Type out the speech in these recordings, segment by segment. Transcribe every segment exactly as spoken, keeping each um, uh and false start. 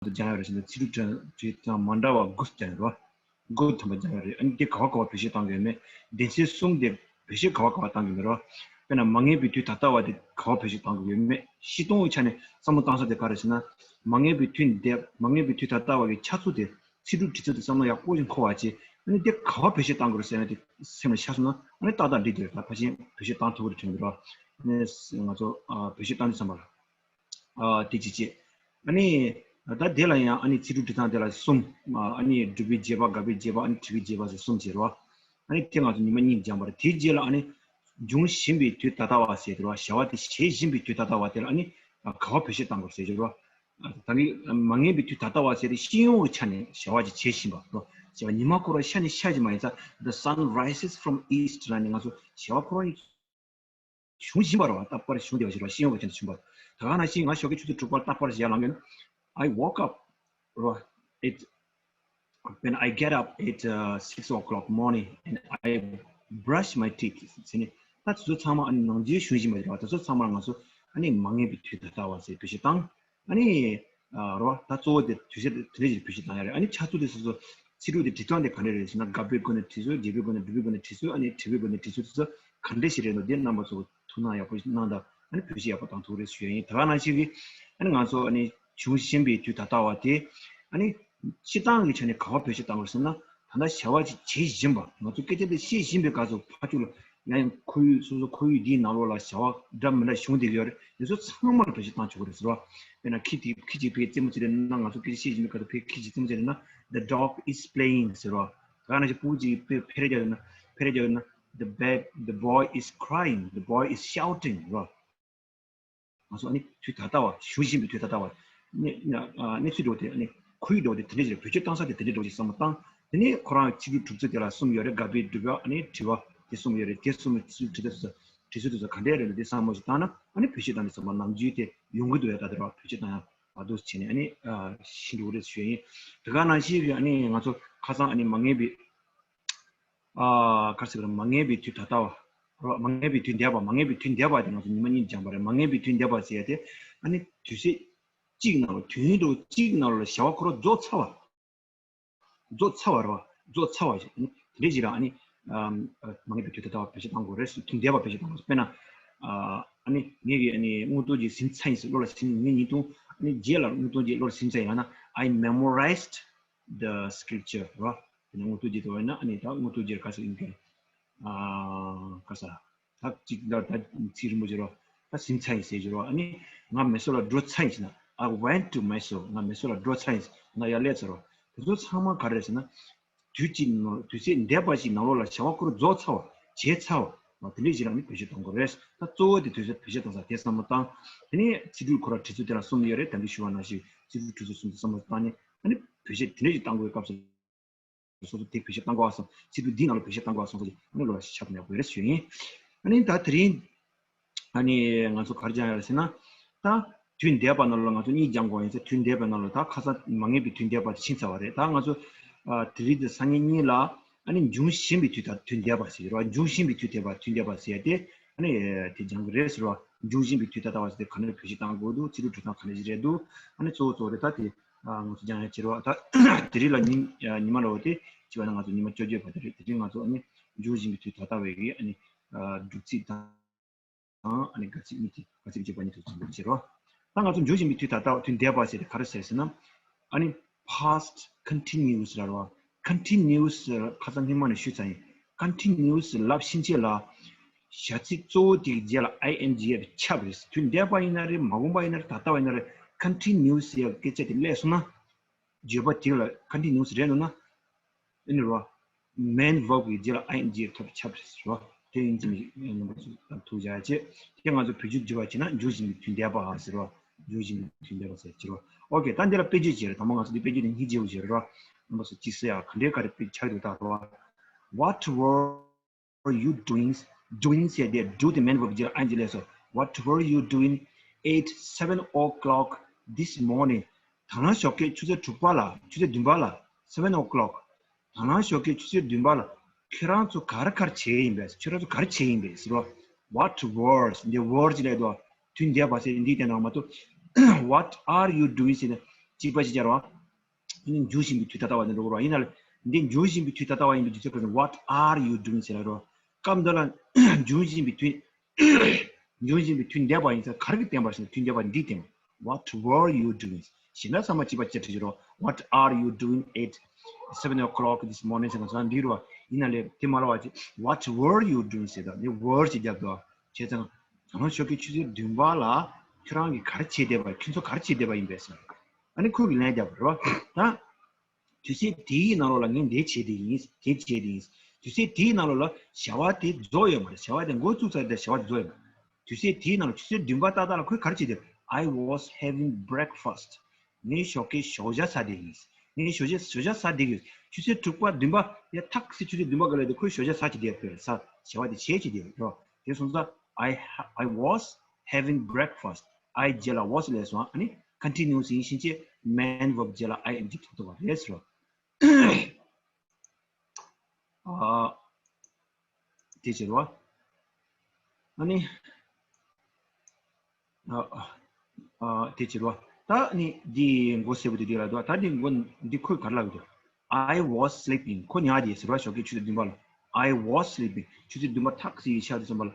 ཚོ་སྦྱང་ཡོད་རེད་ཟེར་ན་ཚིག་འབྲུ་བྲིས་དང་མ་འདྲ་བ་དགུ་སྦྱང་ཡོད་རེད་བ། དགུ་ཐམ་པ་སྦྱང་ཡོད་རེད། ཨ་ནི་དེ་ག་བ་ག་བ་བེད་སྤྱོད་བཏང་གི་ཡོད་མེད། བདེན་ཚིག་གསུམ་དེ་བེད་སྤྱོད་ག་བ་ག་བ་བཏང་གི་མེད་རེད་བ། དཔེར་ན་མ་ངེས་པའི་དུས་ད་ལྟ་བ་དེ་ག་བ་བེད་སྤྱོད་བཏང་གི་ཡོད་མེད། སྤྱིར་བཏང་གི་ཆ་ནས་བསམ་བློ་བཏང་ས་དེ་ག་རེ་ཟེར་ན། མ་ངེས་པའི་དུས་འདས་མ་ངེས་པའི་དུས་ད་ལྟ་བ་གི་འཆར་ཚུལ་དེ་ཚིག་འབྲུ་བྲིས་ཚུལ་དེ་བསམ་བློ་ཡག་པོ་ཞིག་འཁོར་བ་བྱས། ཨ་ནི་དེ་ག་བ་བེད་སྤྱོད་བཏང་དགོས་རེད་ཟེར་ན་དེ་སེམས་ལ་ཤར་སོང་ན། ཨ་ནི་ཏག་ཏག་འགྲིག་འདུག་ད་ཕལ་ཆེར་བེད་སྤྱོད་བཏང་ཐུབ་ཀྱི་རེད་དྲན་གྱི་རེད་བ། ཨ་ནི་ང་ཚོ་ཨ་བེད་སྤྱོད་བཏང་དུས་ཙམ་པ་ལ། ཨ་དེ་གཅིག་བྱས། ཨ་ནི་ད་དེ་ལ་ཡང་ཨ་ནི་ཚིག་འབྲུ་བྲིས་སྟངས་དེ་ལ་གསུམ། ཨ་ནི་སྒྲུབ་པའི་རྗེས་དཔག་དགག་པའི་རྗེས་དཔག་ཨ་ནི་དྲི་བའི་རྗེས་དཔག་ཟེར་གསུམ་བྱས་རེད་བ། ཨ་ནི་དེ་ང་ཚོ་ཉི་མ་གཉིས་སྦྱངས་པ་རེད། དེའི་རྗེས་ལ་ཨ་ནི་འབྱུང་བཞིན་པའི་དུས་ད་ལྟ་བ་ཟེར་དེ་རེད་བ། བྱ་བ་དེ་བྱེད་བཞིན་པའི་དུས་ད་ལྟ་བ་དེ་ལ་ཨ་ནི་ག་བ་བེད་སྤྱོད་བཏང་དགོས་ཟེར་གྱི་རེད་བ། ད་ནི་མ་ངེས་པའི་དུས་ད་ལྟ་བ་ཟེར་དེ་སྤྱི་ཡོངས་ཀྱི་ཆ་ནས་བྱ་བ་ཅིག་བྱེད་བཞིན་པ་རེད་བ། བྱ་བ་ཉི་མ་འཁོར་བ་ཤ་ནས་ཤ་ཅིག་མ་ཡིན་ཙང་། The sun rises from east ལ་ནི་ང་ཚོ་བྱ་བ་འཁོར་བ་ཞུང་བཞིན་པ་རེད་བ། རྟག་པར་ཞུང་བསྡད་པ་ཞིག་རེད་བ། སྤྱི་ཡོངས་ཀྱི་ཆ་ནས་ཞུང་བ། ད་ག་ནང་བཞིན་ང་ཞོགས་ཀའི་ཆུ་ཚོད་དྲུག་པར་རྟག་པར་ཞིག་ཡར་ལངས་ཡོད་ན། I woke up རེད་བ། It when I get up at uh, six o'clock morning and I brush my teeth ཟེར་ནས། ད་དེ་ཚོ་ཚང་མ་ཨ་ནི་ནང་རྗེས་ཞུང་བཞིན་པ་རེད་བ། དེ་ཚོ་ཚང་མ་ང་ཚོ་ཨ་ནི་མ་ངེས་པའི་དུས་ད་ལྟ་བ་ཟེར་བེད་སྤྱོད་བཏང་། ཨ་ནི། ཨ་རོ། ད་གཙོ་བོ་དེ་དུས་ཚོད་དེ་འདྲ་ཞིག་བེད་སྤྱོད་བཏང་ཡ་རེད། ཨ་ནི་འཆར་ཚུལ་དེ་སོ་སོ་ཚིག་འབྲུ་དེ་འབྲི་སྟངས་དེ་ག་འདྲ་རེད་ཟེར་ན། དགག་པའི་སྒོ་ནས་འབྲི་ཚུལ། རྗེས་པའི་སྒོ་ནས་སྒྲུབ་པའི་སྒོ་ནས་འབྲི་ཚུལ། ཨ་ནི་དྲི་བའི་སྒོ་ནས་འབྲི་ཚུལ་དེ་ཚོ་ག་འདྲ་ཞིག་རེད་འདུག་དེ་རྣམ་པ་ཚོ་ཐུགས་སྣང་ཡག་པོ་གནང་དང་། ཨ་ནི་བེད་སྤྱོད་ཡག་པོ་བཏང་ཐུབ་རེད་ཞུ་ཡ་ཡིན། ད་ག་ནང་བཞིན་གྱི་ཨ་ནི་ང་ཚོ་ཨ་ནི་འབྱུང་བཞིན་པའི་དུས་ད་ལྟ་བ་དེ་ཨ་ནི་སྤྱིར་བཏང་གི་ཆ་ནས་ག་བ་བེད་སྤྱོད་བཏང་དགོས་ཟེར་ན། ད་ལྟ་བྱ་བ་ཅིག་བྱེད་བཞིན་པ། ང་ཚོ་སྐད་ཆ་འདི་བཤད་བཞིན་པའི་སྐབས་སུ་ཕར་ཚུར་ལ། ཡང་ཡང་ཁོར་ཡུག་སོ་སོ་ཁོར་ཡུག་འདིའི་ནང་ལོགས་ལ་བྱ་བ་འདྲ་མི་འདྲ་བྱུང་བསྡད་ཀྱི་ཡོད་རེད། དེ་ཚོ་ཚང་མ་ལ་བེད་སྤྱོད་བཏང་ཆོག་གི་རེད་ཟེར་བ། དཔེར་ན་ཁྱི་དེ་ཁྱི་གཅིག་ཕར་རྩེད་མོ་རྩེ་རེད་ན། ང་ཚོ་སྐད་ཆ་བཤད་བཞིན་པའི་སྐབས་སུ་ཕར་ཁྱི་གཅིག་རྩེད་མོ་རྩེ་རེད་ན། The dog is playing ཟེར་བ། ད་ག་ནང་བཞིན་སྤུ་གུ་གཅིག་ཕར་ཕར་རྒྱག་ཡོད་ན། ཕར་རྒྱག་ཡོད་ན། The bad, the boy is crying, the boy is shouting ཟེར་བ། ང་ཚོ་ཨ་ནི་དུས་ད་ལྟ་བ། བྱུང་བཞིན་པའི་དུས་ད་ལྟ་བ། གནས་ཨ་གནས་ཚུལ་འདྲ་བོ་དེ། ཨ་ནི་ཁོར་ཡུག་འདྲ་བོ་དེ་དེ་འདྲ་ཞིག་རེད། བེད་སྤྱོད་བཏང་ས་དེ་དེ་འདྲ་འདྲ་བོ་ཞིག་བསམ་བློ་བཏང་། དེ་ནས་ཁོ་རང་ཚིག་འབྲུ་གྲུབ་ཚུལ་དེ་ལ་གསུམ་ཡོད་རེད། དགག་པའི་སྒྲུབ་པ། ཨ་ནི་དྲི་བ་དེ་གསུམ་ཡོད་རེད། དེ་གསུམ་ཚིག་འབྲུ་དེ་ཚོ་དྲི་ཚུལ་དེ་ཚོ་ག་འདྲ་རེད་འདུག་དེ་བསམ་བློ་ཞིག་བཏང་ན། ཨ་ནི་བེད་སྤྱོད་བཏང་ནས་བསམ་བློ་ནམ་རྒྱུན་དེ་ཡོང་གི་འདུག་ཡ། ད་དེ་ར་བེད་སྤྱོད་བཏང་ཡ་མ་འདུག་བྱས་ནས་ཨ་ནི་ཤི་འགྲོ་གི་རེད་ཞུ་ཡ་ཡིན། དེ་ག་ནང་བཞིན་གྱི་ཨ་ནི་ང་ཚོ་ཁ་སང་ཨ་ནི་མ་ངེས་པའི། ཨ་ག་རེ་ཟེར་དགོས་རེད། མ་ངེས་པའི་དུས་ད་ལྟ་བ། མ་ངེས་པའི་དུས་འདས་པ། མ་ངེས་པའི་དུས་འདས་པ་དེ་ང་ཚོ་ཉི་མ་གཉིས་སྦྱངས་པ་རེད། མ་ངེས་པའི་དུས་འདས་པ་ཟེར་ཡ་དེ་ཨ་ནི་དུས་ཚོད་གཅིག་ནང་ལ། དུས་ཡུན་འདྲ་བོ་གཅིག་ནང་ལ་བྱ་བ་ཁོ་རང་རྫོགས་ཚར་བ། རྫོགས་ཚར་བ་རེད་བ། རྫོགས་ཚར་བ་ཞིག་ཨ་ནི་དེ་འདྲ་ཞིག་ལ་ཨ་ནི་ཨམ་མ་ངེས་པའི་དུས་ད་ལྟ་བ་བེད་སྤྱོད་བཏང་དགོས་རེད། དུས་འདས་པ་བེད་སྤྱོད་བཏང་དགོས། དཔེར་ན་ཨ་ནི་ངེད་ཀྱིས་ཨ་ནི་དངོས་དོན་ཅིག་ཟིན་ཚར་ཡིན་ཟེར། བློ་ལ་ཟིན། ངས་ཉིས་སྟོང་ཨ་ནི་བརྒྱད་ལ་དངོས་དོན་ཅིག་བློ་ལ་ཟིན་ཚར་ཡིན་ན། I memorized the scripture རོ། དེ་ནས་དངོས་དོན་ཅིག་དེ་བ་ཡིན་ན། ཨ་ནི་ད་དངོས་དོན་ཅིག་ག་ཟེར་ཡིན་གྱི། ཨ་ག་ས། ད་ཅིག་ད་ད་ཚིག་རིང་པོ་བྱེད་རོགས། ད་ཟིན་ཚར་ཡིན་ཟེར་གྱི་རོགས། ཨ་ནི་ང་མེ་སོར་ལ་འགྲོ་ཚར་ཡིན་ཟེར་ན། I went to Mysore. ང་མེ་སོར་ལ་འགྲོ་ཚར་ཡིན་ཟེར། ང་ཡར་སླེབས་ཚར་རོ། དེ་ཚོ་ཚང་མ་ག་རེ་རེད་ཟེར་ན། དུས་གཅིག་ནང་། དུས་ཚོད་འདས་པ་ཞིག་ནང་ལོགས་ལ་བྱ་བ་ཁོ་རང་རྫོགས་ཚར་བ། བྱས་ཚར་བ། དེ་འདྲ་ཞིག་ལ་ནི་བེད་སྤྱོད་གཏོང་དགོས་རེད། ད་གཙོ་བོ་དེ་དུས་ཚོད་བེད་སྤྱོད་གཏོང་ས་དེ་བསམ་བློ་བཏང་། དེ་ནས་ཚིག་འབྲུ་ཁོ་རང་བྲིས་ཚུལ་དེ་ལ་གསུམ་ཡོད་རེད། ད་གིན་ཞུས་པ་ནང་བཞིན་ཚིག་འབྲུ་བྲིས་ཚུལ་གསུམ་དེ་བསམ་བློ་བཏང་ནས། ཨ་ནི་བེད་སྤྱོད་དེ་འདྲ་ཞིག་གཏང་དགོས་པའི་སྐབས་སུ། སོ་སོ་དེ་བེད་སྤྱོད་གཏང་དགོས་པ་སོགས། ཚིག་འབྲུ་འདིའི་ནང་ལ་བེད་སྤྱོད་གཏང་དགོས་པ་སོགས་སོགས་ཀྱི་ཨ་ནི་བློ་ལ་ཤར་ཐུབ་ན་ཡག་པོ་ཡོད་རེད་ཞུ་ཡིན། ཨ་ནི་ད་དེ་རིང་ཨ་ནི་ང་ཚོ་ག་རེ་སྦྱང་ཡོད་རེད་ཟེར་ན། ད་དུས་འདས་པ་ནང་ལོགས་ལ་ང་ཚོ་གཉིས་སྦྱང་དགོས་ཡིན་ཟེར། དུས་འདས་པའི་ནང་ལོགས་ད་ཁ་སང་མ་ངེས་པའི་དུས་འདས་པ་དེ་ཕྱིན་ཚར་བ་རེད། ད་ང་ཚོ་ཨ་དེ་རིང་དང་སང་ཉིན་གཉིས་ལ་ཨ་ནི་འབྱུང་བཞིན་པའི་དུས་ད་དུས་འདས་པ་ཟེར་རོ། འབྱུང་བཞིན་པའི་དུས་འདས་པ། དུས་འདས་པ་ཟེར་ཡ་དེ་ཨ་ནི་དེ་སྦྱང་གི་རེད་ཟེར་རོ། འབྱུང་བཞིན་པའི་དུས་ད་ལྟ་བ་ཟེར་དེ་ག་འདྲ་བེད་སྤྱོད་གཏང་དགོས་འདུག་ཚིག་འབྲུ་འབྲི་སྟངས་ག་འདྲ་ཞིག་རེད་འདུག་ཨ་ནི་གཙོ་བོ་གཙོ་བོ་རེད། ད་དེ་ཨ་ང་ཚོ་སྦྱང་ཡ་བྱེད་རོགས། ད་དེ་རིང་ལ་ཉིན་ཨ་ཉི་མ་རེད་བ། དེ་བྱས་པ་ན་ང་ཚོ་ཉི་མ་བཅོ་བརྒྱད་པ་དེ་རེད། དེ་རིང་ང་ཚོ་ཨ་ནི་འབྱུང་བཞིན་པའི་དུས་ད་ལྟ་བའི་གི་ཨ་ནི་ཨ་སྒྲུབ་ཚིག་དང་། ཨ་ནི་དགག་ཚིག་གཉིས་དེ། དགག་ཚིག་བརྗོད་པ་གཉིས་དེ་ཚོ་བྱེད་རོགས། ད་ང་ཚོ་འབྱུང་བཞིན་པའི་དུས་ད་ལྟ་བ། དུས་འདས་པ་ཟེར་དེ་ག་རེ་ཟེར་ཟེར་ན། ཨ་ནི་past continuous ར་རོ། continuous ཁ་སང་སྔོན་མ་ནས་ཞུས་ཚར་ཡིན། continuous ལབ་ཕྱིན་ཆད་ལ་བྱ་ཚིག་གཙོ་བོ་དེ་གི་རྗེས་ལ་I N G ཡོད་པ་ཁྱབ་རེད། དུས་འདས་པ་ཡིན་ན་རེད། མ་འོངས་པ་ཡིན་ན་རེད། ད་ལྟ་བ་ཡིན་ན་རེད། continuous ཡ་སྐད་ཆ་དེ་སླེབས་སོང་ན། བརྗོད་པ་དེ་ལ་continuous རེད་འདུག་ན། ཨ་ནི་རོ། main verb གི་རྗེས་ལ I N G ཐོབ་ཁྱབ་རེད་ཟེར་རོ། དེ་ཡིན་གཅིག་མིན་གཅིག་ཐུགས་རྗེ་ཆེ། དེ་ང་ཚོ་བེད་སྤྱོད་བརྗོད་པ་བྱས་ན། འབྱུང་བཞིན་པའི་དུས་འདས་པ་ཟེར་རོ། འབྱུང་བཞིན་པའི་དུས་འདས་པ་ཟེར་གྱི་རོ། ཨོ་ཁེ། ད་འདི་ལ་དཔེ་བརྗོད་བྱས་རེད། དང་པོ་ང་ཚོ་འདི་དཔེ་བརྗོད་དེ་སྙིང་རྗེ་བོ་བྱས་རེད་རོ། རྣམ་པ་ཚོ་གཅིག་གཟིགས་ཡ། ག་འདྲའི་ག་རེ་དཔེ་ཆགས་འདུག་ད་རོ། What were you doing? Doing ཟེར་དེ་do དེ་main verb རྗེས་ལ་I N G སླེབས་སོང་། What were you doing at seven o'clock this morning? ད་རང་ཞོགས་ཀས་ཆུ་ཚོད་དྲུག་པ་ལ། ཆུ་ཚོད་བདུན་པ་ལ། Seven o'clock. ད་རང་ཞོགས་ཀས་ཆུ་ཚོད་བདུན་པ་ལ་ཁྱོད་རང་ཚོ་ག་རེ་ག་རེ་བྱས་ཡིན་པས། ཁྱོད་རང་ཚོ་ག་རེ་བྱས་ཡིན་པས་ཟེར་རོ། What were། འདི་were ཟེར་ལབ་འདུག་དུས་འདས་པ་ཟེར་འདི་དེ་ནང་མ་གཏོགས། What are you doing ཟེར་ནས་ གཅིག་པ་ཅིག་སྦྱར་བ། ཨ་ནི་འབྱུང་བཞིན་པའི་དུས་ད་ལྟ་བ་ནི་འགྲོ་གི་རེད་བ། ཡིན་ན་ལ་འདི་འབྱུང་བཞིན་པའི་དུས་ད་ལྟ་བ་ཡིན་པའི་དུས་ཚོད་ཁོ་ན་What are you doing? ཟེར་ལ་རོ། སྐབས་འདི་ལ་འབྱུང་བཞིན་པའི་དུས། འབྱུང་བཞིན་པའི་དུས་འདས་པ་ཡིན་ཙང་ག་རེ་གི་བསྟན་པ་ཞེ་ན་དུས་འདས་པ་འདིའི་བསྟན་པ། What were you doing? ཞེ་ན་ཚང་མ་གཅིག་པ་གཅིག་བྲིས་རོ། What are you doing at seven o'clock this morning? ཟེར་ན་ཚང་འདི་རོ། ཡིན་ན་ལས་དེ་མ་ལ་བ་ཅི། What were you doing? ཟེར་ད་ནི་were ཅིག་རྒྱབ་དོ། བྱས་ཙང་ད་ནང་ཞོགས་ཀའི་ཆུ་ཚོད་བདུན་པ་ལ་ཁྱོད་རང་གིས་ག་རེ་བྱས་བསྡད་པ། ཁྱོད་ཚོ་ག་རེ་བྱས་བསྡད་པ་ཡིན་པས་ཟེར། ཨ་ནི་ཁོས་གི་ལན་རྒྱབ་རོ། ད་དུས་ཚོད་དེའི་ནང་ལོགས་ལ་ངས་འདི་བྱས་བསྡད་ཡིན། དེ་བྱས་བསྡད་ཡིན། དུས་ཚོད་དེའི་ནང་ལོགས་ལ་བྱ་བ་དེ་རྫོགས་ཡོད་མ་རེད། བྱ་བ་དེ་འགོ་བཙུགས་ཚར་ཏེ་བྱ་བ་དེ་རྫོགས་ཡོད་མ་རེད། དུས་ཚོད་དེའི་ནང་ལ་ཆུ་ཚོད་བདུན་པ་ཏག་ཏག་ལ་ཁོས་ག་རེ་བྱས་བསྡད། I was having breakfast. ངས་ཞོགས་ཀའི་ཞོགས་ཇ་ཟ་བསྡད་ཡིན། ངས་ཞོགས་ཇ་ཞོགས་ཇ་ཟ་བསྡད་ཡོད། ཆུ་ཚོད་དྲུག་པ་བདུན་པ་ཡ་ཐག་སི་ཆུ་ཚོད་བདུན་པ་ག་ལ་དེ་ཁོས་ཞོགས་ཇ་ཟ་བྱས་བསྡད་ཡོད། ཟ་བྱ་བ་དེ་བྱས་བྱས་བསྡད་ཡོད་རོ། དེ་སོང་ཙང་I ha- I was having breakfast. I རྗེས་ལ་was ལས་སོང་། ཨ་ནི་continuous ཡིན་ཕྱིན་ཆད་main verb རྗེས་ལ་ing ཐོབ་ཐུབ་པ་རེད་ཟེར་རོ། ཨ། དེ་བྱེད་རོ། ཨ་ནི། ཨ། ཨ། དེ་བྱེད་རོ། ད་ནི་འདི་མགོ་སེར་པོ་དེ་འདི་ལ་འདུག་ད་འདི་མགོ་འདི་ཁོས་ག་རེ་ལབ་ཡོད། I was sleeping. ཁོ་ཉལ་བསྡད་ཟེར་བ། ཞོགས་ཀའི་ཆུ་ཚོད་བདུན་པ་ལ། I was sleeping. ཆུ་ཚོད་བདུན་པ་ཐག་སི་ཡི་ཤར་དུ་སོང་བ་ལ།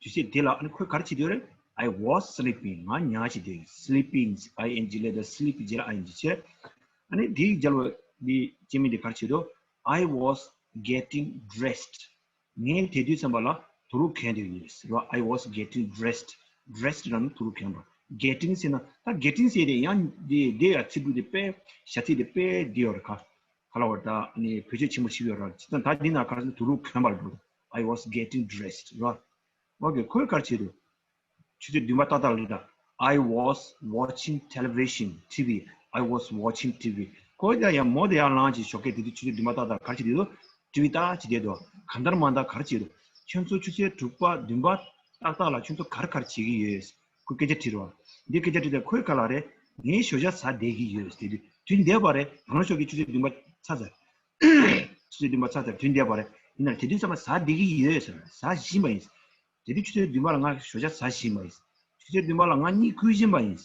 དུས་ཚོད་དེ་ལ་ཨ་ནི་ཁོས་ག་རེ་བྱེད་འདོད་རེད། I was sleeping. ང་ཉལ་བྱེད་འདོད། Sleeping ing ལས་ད་sleep རྗེས་ལ་ing བྱས། ཨ་ནི་དེའི་རྒྱལ་བ་འདི་སྐྱེ་དམན་དེ་ག་རེ་བྱེད་དོ། I was getting dressed. ངས་དེ་དུས་ཙམ་པ་ལ་དུག་ལོག་གྱོན་བསྡད་ཡོད་ཟེར་བ། I was getting dressed. Dressed ལབ་ན་དུག་ལོག་གྱོན་པ། Getting ཟེར་ན་ད་getting ཟེར་དེ་ཡང་འདི་འདི་ཡ་ཚིག་འབྲུ་དེ་དཔེ་བྱ་ཚིག་དེ་དཔེ་འདི་ཡོད་རེད། ག་ག་ལ་བར་ད་ནི་བེད་སྤྱོད་ཆེན་པོ་ཞིག་ཡོད་རེད། ཇི་ལྟར་ད་འདི་ན་ག་རེ་ཟེར་ན་དུག་ལོག་གྱོན་པ་ལ་འགྲོ། I was getting dressed ར། ཨོ་ཁེ། ཁོས་ག་རེ་བྱེད་འདུག་ཆུ་ཚོད་བདུན་པ་ཏག་ཏག་ལ་ད། I was watching television, T V. I was watching T V. ཁོ་ཡང་ཡང་མོ་དེ་ཡར་ལངས་ཀྱི་ཞོགས་ཀས་དེ་དུས་ཆུ་ཚོད་བདུན་པ་ཏག་ཏག་ག་རེ་བྱེད་དེ་འདུག་ཊི་ཝི་ལྟ་བྱེད་དེ་འདུག་གང་ལྟར་མ་ལྟར་ག་རེ་བྱེད་འདུག་ཁྱོད་ཚོ་ཆུ་ཚོད་དྲུག་པ་བདུན་པ་ཏག་ཏག་ལ་ཁྱོད་ཚོ་ག་རེ་ག་རེ་བྱེད་ཀྱི་ཡོད། ཁོས་སྐད་ཆ་དྲིས་རོགས། འདི་སྐད་ཆ་དྲིས་ཏེ་ཁོས་ག་ལ་རེད། ངས་ཞོགས་ཇ་ཟ་བསྡད་ཀྱི་ཡོད་དེ་དུས་དུས་འདས་པ་རེད། ད་ནང་ཞོགས་ཀྱི་ཆུ་ཚོད་བདུན་པ་ཚར་ཚར། ཆུ་ཚོད་བདུན་པ་ཚར་ཚར་དུས་འདས་པ་རེད། ཡིན་ནའང་དེ་དུས་ཙམ་པ་ཟ་བསྡད་ཀྱི་ཡོད་ཟེར། ཟ་བཞིན་པ་ཡིན། དེ་དུས་ཆུ་ཚོད་བདུན་པ་ལ་ང་ཞོགས་ཇ་ཟ་བཞིན་པ་ཡིན། ཆུ་ཚོད་བདུན་པ་ལ་ང་གཉིད་ཁུག་བཞིན་པ་ཡིན།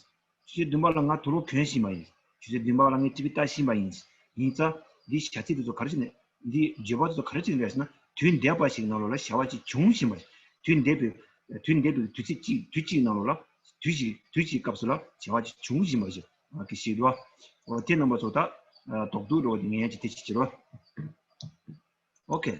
ཆུ་ཚོད་བདུན་པ་ལ་ང་དུག་ལོག་གྱོན་བཞིན་པ་ཡིན། ཆུ་ཚོད་བདུན་པ་ལ་ངས་ཊི་ཝི་ལྟ་བཞིན་པ་ཡིན། ཡིན་ཙང་འདི་བྱ་ཚིག་དེ་ཚོ་ག་རེ་བྱས་ནས་འདི་བརྗོད་པ་དེ་ཚོ་ག་རེ་བྱས་ནས་རེད་ཟེར་ན། དུས་འདས་པ་ཞིག་ནང་ལོགས་ལ་བྱ་བ་ཅིག་འབྱུང་བཞིན་པ། དུས་འདས་པའི་དུས་འདས་པའི་དུས་ཚིགས་གཅིག་དུས་གཅིག་ནང་ལོགས་ལ་དུས་ཞིག་དུས་ཀྱི་སྐབས་སུ་ལ་བྱ་བ་ཅིག་འབྱུང་བཞིན་པ་ཞིག་གི་ཞིག་རེད་བ། འོ་དེ་རྣམ་པ་ཚོ་ད་རྡོག་རྡོག་འགྲོ་བ་དེ་ངས་ཡང་ཅིག་དེ་ཅིག་བྱེད་རོགས། ཨོ་ཁེ།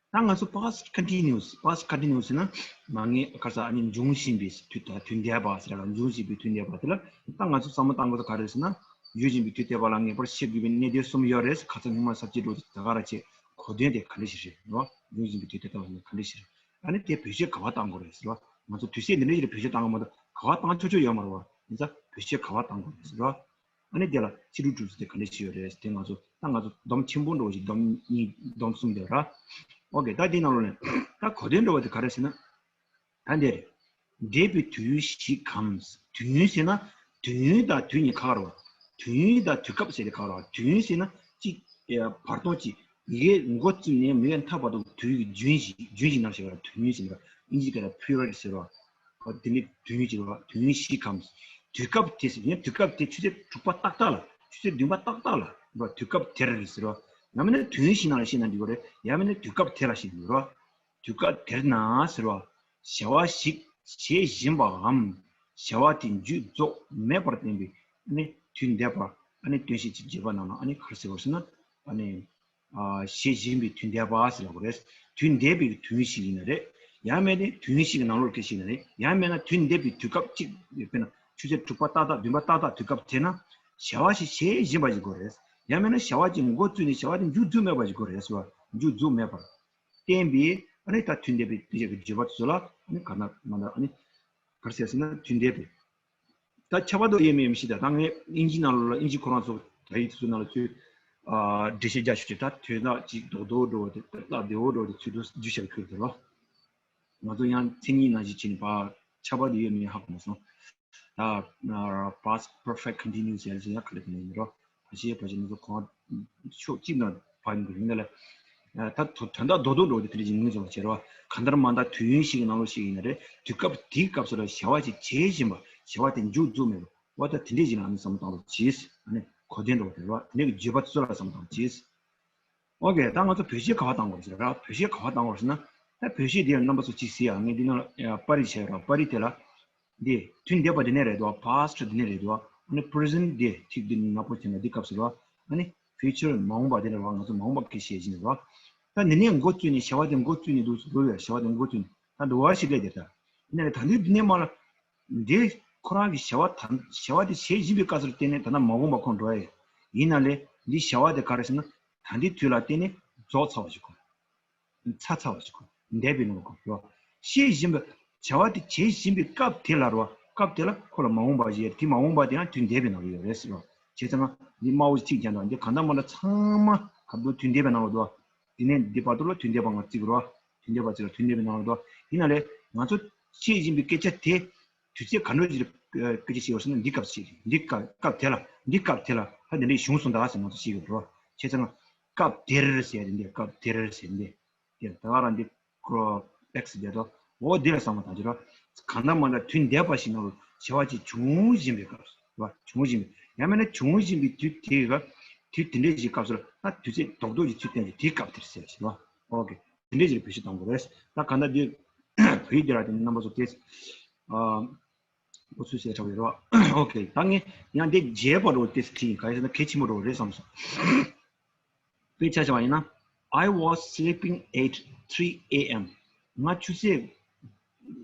ད་ང་ཚོ་past continuous past continuous ཟེར་ན་མ་ངེས་ག་ས་ཨ་ནི་འབྱུང་བཞིན་པའི་དུས་ད་དུས་འདས་པ་ཟེར་ལ་འབྱུང་བཞིན་པའི་དུས་འདས་པ་དེ་ལ་ད་ང་ཚོ་བསམ་བློ་བཏང་དགོས་ས་ག་རེ་ཟེར་ན། ཡོད་བཞིན་པའི་དུས་འདས་པ་ལ་ངེས་པར་ཤེས་དགོས་པའི་གནད་དོན་གསུམ་ཡོད་རེད། ཁ་སང་སྔོན་མ་ས་བཅད་འགྲོ་དེ་ད་ག་ར་བྱས་གོ་དོན་དེ་ག་འདྲ་ཞིག་རེད་རོ། ཡོད་བཞིན་པའི་དུས་འདས་པ་ལ་ངས་ག་འདྲ་ཞིག་རེད། ཨ་ནི་དེ་བེད་སྤྱོད་ག་བ་བཏང་དགོས་རེད་ཟེར་རོ། ང་ཚོ་དུས་ཚོད་འདི་འདྲ་ཞིག་ལ་བེད་སྤྱོད་བཏང་གི་མ་གཏོགས་ག་བ་བཏང་ཆོག་ཆོག་ཡོད་མ་རེད་བ། ཡིན་ཙང་བེད་སྤྱོད་ག་བ་བཏང་དགོས་རེད་ཟེར་རོ། ཨ་ནི་དེ་ལ་ཕྱི་དྲོ་གྲུབ་ཚུལ་དེ་ག་འདྲ་ཞིག་ཡོད་རེད་དེ་ང་ཚོ་ད་ང་ཚོ་སྡོམ་ཆེན་པོ་འགྲོ་བཞིན་སྡོམ་གཉིས་སྡོམ་གསུམ་དེ་ར། ཨོ་ཁེ། ད་དེའི་ནང་ལོགས་ནས་ད་གོ་དོན་འགྲོ་བ་དེ་ག་རེ་ཟེར་ན། ད་འདིར་འདས་པའི་དུས་ཞིག་གམ། དུས་ཡུན་ཟེར་ན་དུས་ཡུན་དང་དུས་གཉིས་ཁ་ཁ་རེད་བ། དུས་ཡུན་དང་དུས་སྐབས་ཟེར་དེ་ཁ་ཁ་རེད་བ། དུས་ཡུན་ཟེར་ན་གཅིག་བར་སྟོང་གཅིག་མི་གའི་འགོ་བཙུགས་ནས་མི་གའི་མཐའ་བར་དུ་དུས་ཀྱི་རྒྱུན་ཞིག་རྒྱུན་ཞིག་ནང་བཞིན་རེད་བ། དུས་ཡུན་ཟེར་ན་period ཟེར་བ། དེ་ནི་དུས་ཡུན་ཅིག་རེད་བ། དུས་ཡུན་ཞིག་གམ། དུས་སྐབས་དེ་ཟེར་ཡང་དུས་སྐབས་དེ་ཆུ་ཚོད་དྲུག་པ་ཏག་ཏག་ལ་ཆུ་ཚོད་བདུན་པ་ཏག་ཏག་ལ་རེད་བ། དུས་སྐབས་དེར་ཟེར་བ། ཡང་མིན་ན་དུས་ཡུན་ཞིག་ནང་ལ་བཤད་ན་འགྲིག་གི་རེད། ཡང་མིན་ན་དུས་སྐབས་དེ་ལ་བཤད་ན་འགྲིག་གི་རེད་བ། དུས་སྐབས་དེར་ན་ཟེར་བ། བྱ་བ་ཞིག་བྱེད་བཞིན་པའམ། བྱ་བ་དེ་མཇུག་རྫོགས་མེད་པར་བསྟན་པའི་ནི་དུས་འདས་པ་ཨ་ནི་སྟོན་བྱེད་ཀྱི་བརྗོད་པ་ནང་ལ་ཨ་ནི་ག་རེ་ཟེར་བ་ཟེར་ན་ཨ་ནི་ཨ་བྱེད་བཞིན་པའི་དུས་འདས་པ་ཟེར་ལབ་དགོས་རེད། དུས་འདས་པའི་དུས་ཡུན་ཞིག་ཡིན་ན་རེད། ཡང་མིན་ན་དུས་ཡུན་ཞིག་གི་ནང་ལོགས་སྐད་ཞིག་ཡིན་ན་རེད། ཡང་མིན་ན་དུས་འདས་པའི་དུས་སྐབས་གཅིག་དཔེར་ན་ཆུ་ཚོད་དྲུག་པ་ཏག་ཏག་བདུན་པ་ཏག་ཏག་དུས་སྐབས་དེ་ན་བྱ་བ་ཞིག་བྱེད་བཞིན་པ་ཞིག་དགོས་རེད། ཡང་མིན་ན་བྱ་བ་ཅིག་འགོ་བཙུགས་ནས་བྱ་བ་དེ་མཇུག་རྫོགས་མེད་པ་ཞིག་དགོས་རེད་ཟེར་བ། མཇུག་རྫོགས་མེད་པར། བསྟན་པའི་ཨ་ནི་ད་དུས་འདས་པའི་དེ་བྱ་བའི་བརྗོད་པ་དེ་ཚོ་ལ་ཨ་ནི་ག་ན་མ་ན་ཨ་ནི་ག་རེ་ཟེར་ཟེར་ན་དུས་འདས་པའི། ད་ཁྱབ་པ་དང་དབྱེ་མེད་མི་ཤེས། ད་ད་ངས་དབྱིན་ཇི་ནང་ལོགས་ལ་དབྱིན་ཇི་ཁོ་རང་ཚོ་དག་ཡིག་དེ་ཚོ་ནང་ལ་ཚུར་ཨ་འགྲེལ་བཤད་རྒྱག་ཤོག་ཅེས། ད་དོན་དག་ཅིག་རྡོག་རྡོག་འགྲོ་བ་དེ་ཏག་ཏག་བདེ་བོ་འགྲོ་བ་དེ་ཚུར་དུ་བསྡུས་བྱ་བའི་ཁུལ་དུ་ལོ། ང་ཚོ་ཡང་མཚན་ཉིད་ནང་བཞིན་བྱས་ནས་ཕར་ཁྱབ་པ་དང་དབྱེ་མེད་ཧ་གོ་མ་སོང་། ད་past perfect continuous ཡང་ཡང་ག་རེ་དེ་ནས་ཡིན་རོ། ཕལ་ཆེར་ཕལ་ཆེར་ང་ཚོ་གོང་ཕྱོགས་གཅིག་ནང་བབས་ཡོང་གི་ཡིན་ན་ལ། ད་དོན་དག་རྡོག་རྡོག་འགྲོ་བ་དེ་དེ་འདྲ་ཞིག་ངོས་འཛིན་པ་བྱེད་རོགས། གང་ལྟར་མ་ལྟར་དུས་ཡུན་ཞིག་གི་ནང་ལོགས་ཤིག་ཡིན་ན་རེད། དུས་སྐབས་དེའི་སྐབས་སུ་ལ་བྱ་བ་ཅིག་བྱེད་བཞིན་པ། བྱ་བ་དེ་མཇུག་རྫོགས་མེད་པ། འོ་ད་དེ་འདྲས་ཞིག་ལ་ཨ་ནི་བསམ་བློ་བཏང་རོགས་གྱིས། ཨ་ནི་གོ་དོན་འགྲོ་བ་དེ་རེད་བ། དེ་འདྲས་ཀྱི་བརྗོད་པ་དེ་ཚོ་ལ་བསམ་བློ་བཏང་རོགས་གྱིས། ཨོ་ཀེ། ད་ང་ཚོ་བོད་གཞས་ག་བ་བཏང་དགོས་ཟེར་ར། བོད་གཞས་ག་བ་བཏང་དགོས་ཟེར་ན། ད་བོད་གཞས་འདི་རྣམ་པ་ཚོ་གཅིག་གཟིགས་ཡ། ངས་འདི་ནང་ལ་པར་རིས་བྱས་ར། པར་རིས་དེ་ལ་འདི་དུས་འདས་པ་འདི་ནས་རེད་དོ། past འདི་ནས་རེད་དོ། ཨ་ནི་present འདི་ཐིག་འདི་ནག་པོ་བྱས་ན་འདི་སྐབས་སུ་རེད་བ། ཨ་ནི་future མ་འོངས་པ་འདི་ནས་རེད་བ། ང་ཚོ་མ་འོངས་པ་གི་བཤད་བཞིན་རེད་བ། ད་འདི་ནས་འགོ་བཙུགས་ནས་བྱ་བ་འདི་འགོ་བཙུགས་ནས་འདུག་སེ་འགྲོ་བའི་བྱ་བ་འདི་འགོ་བཙུགས་ནས་ད་འདུ་བ་ཞིག་སླེབས་དེ། ད་ཡིན་ན་ལས་ད་འདི་འདི་ནས་མ་ལ། འདི་ཁོ་རང་གི་བྱ་བ་ད་བྱ་བ་དེ་བྱེད་བཞིན་པའི་སྐབས་སུ་བརྟེན་ནས་ད་ལྟ་མ་འོངས་པ་ཁོ་འགྲོ་ཡ་ཡིན། ཡིན་ན་ལས་འདི་བྱ་བ་དེ་ག་རེ་ཟེར་ན། ད་ལྟའི་དུས་ལ་བརྟེན་ནས་རྫོགས་ཚར་བ་ཞིག་གོ། ཚར་ཚར་བ་ཞིག་གོ། འདས་པའི་ནང་གོ་རོ། བྱེད་བཞིན་པའི་བྱ་བ་དེ་བྱེད་བཞིན་པའི་སྐབས་དེ་ལ་རོ། སྐབས་དེ་ལ་ཁོ་ལ་མ་འོངས་པ་ཞེས། དེ་མ་འོངས་པ་དེ་ཡང་དུས་འདས་པའི་ནང་ལ་ཡོད་རེད་ཟེར་རོ། བྱས་ཙང་འདི་དམར་པོ་ཅིག་ཀྱང་འདུག་འདི་གང་ལྟར་མ་འདྲ་ཚང་མ་ག་དུས་འདས་པའི་ནང་ལ་འདུག་དེ་ནས་འདི་བར་དུ་ལ་དུས་འདས་པ་ང་བརྩི་དགོས་རོ། དུས་འདས་པ་བརྩི་རོ། དུས་འདས་པའི་ནང་ལ་འདུག་ཡིན་ན་ལས་ང་ཚོ་བྱེད་བཞིན་པའི་སྐད་ཆ་དེ་དུས་ཚོད་ག་འདྲ་ཞིག་ལ་སྐད་ཆ་བཤད་ཡོད་ཟེར་ན། འདི་སྐབས་ཤིག་འདི་སྐབས་སྐབས་དེ་ལ། འདི་སྐབས་དེ་ལ་ཧ་འདི་འདྲ་བྱུང་སོང་ད་ཟེར་ང་ཚོ་ཤེས་དགོས་རོ། བྱས་ཙང་སྐབས་དེར་ཟེར་ཡ་དེ་འདི། སྐབས་དེར་ཟེར་འདི། དེ་ད་ག་རང་འདི་ཁོ་པེག་སི་བསྡད་དོ། འོ་འདི་ལ་བསམ་བློ་བཏང་ཅི་རོ། གང་ལྟར་མ་འདྲ་དུས་འདས་པ་ཞིག་ནང་ལ་བྱ་བ་ཅིག་བྱུང་བཞིན་པའི་སྐབས་སུ་རོ། བྱུང་བཞིན་པའི། ཡང་མིན་ན་བྱུང་བཞིན་པའི་དུས་དེའི་སྐབས། དུས་དེ་འདྲའི་ཞིག་སྐབས་སུ་ལ་ད་དུས་ཚོད་རྡོག་རྡོག་ཅིག་ཚུར་བསྟན་ཅིག་དེའི་སྐབས་དེར་ཟེར་ཞིག་རོ། ཨོ་ཀེ། དེ་འདྲའི་ཞིག་བེད་སྤྱོད་གཏོང་དགོས་རེད། ད་གང་ལྟར་འདི་བོད་ཡིག་འདི་ལ་དེ་ནི་རྣམ་པ་ཚོ་དེ། ཨ། འོ་ཚོད་ཟེར་གྲགས་པའི་རོ། ཨོ་ཀེ། ད་ངས་ཡང་འདི་རྒྱས་པ་རོ་དེ་ཁྲིད་ཡིན། ག་རེ་ཟེར་ན་གལ་ཆེན་པོ་རོ་རེད་བསམ་སོང་། དཔེ་ཆ་བཞག་པ་ཡིན་ན། I was sleeping at three a.m. ང་ཆུ་ཚོད།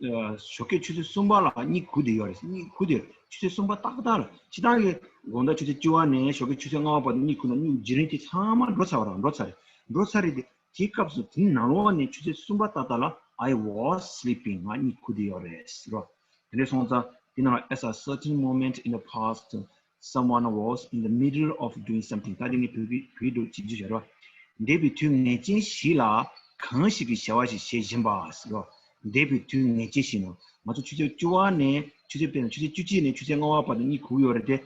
ཨ། ཞོགས་ཀས་ཆུ་ཚོད་གསུམ་པ་ལ་གཉིད་ཁུག་བསྡད་ཡོད་རེད། གཉིད་ཁུག་བསྡད། ཆུ་ཚོད་གསུམ་པ་ཏག་ཏག་ལ། སྤྱིར་བཏང་གི་དགོང་དག་ཆུ་ཚོད་བཅུ་པ་ནས་ཞོགས་ཀས་ཆུ་ཚོད་ལྔ་པ་བར་དུ་གཉིད་ཁུག་ན་གཉིད་བརྒྱུད་རིམ་དེ་ཚང་མ་འགྲོ་ཚར་བ་རེད། འགྲོ་ཚར་རེད། འགྲོ་ཚར་རེད་དེ། དེའི་སྐབས་སུ་དེའི་ནང་ལོགས་ནས་ཆུ་ཚོད་གསུམ་པ་ཏག་ཏག་ལ། I was sleeping. ང་གཉིད་ཁུག་བསྡད་ཡོད་རེད་ཟེར་རོ། དེ་འདྲ་སོང་ཙང་དེ་ནང་ལ། At a certain moment in the past, someone was in the middle of doing something. ད་དེ་ནི་བོད་ཀྱི་བོད་དུ་ཅིག་བརྗོད་བྱ་རོ། འདས་པའི་དུས་ངེས་ཅན་ཞིག་ལ་གང་ཞིག་གིས་བྱ་བ་ཞིག་བྱེད་བཞིན་པ་ཟེར་རོ། འདས་པའི་དུས་ངེས་ཅན་ཞིག་ནང་ང་ཚོ་ཆུ་ཚོད་བཅུ་པ་ནས་ཆུ་ཚོད། དཔེར་ན་ཆུ་ཚོད་བཅུ་གཅིག་ནས་ཆུ་ཚོད་ལྔ་པ་བར་དུ་གཉིད་ཁུག་ཡོད་རེད་དེ།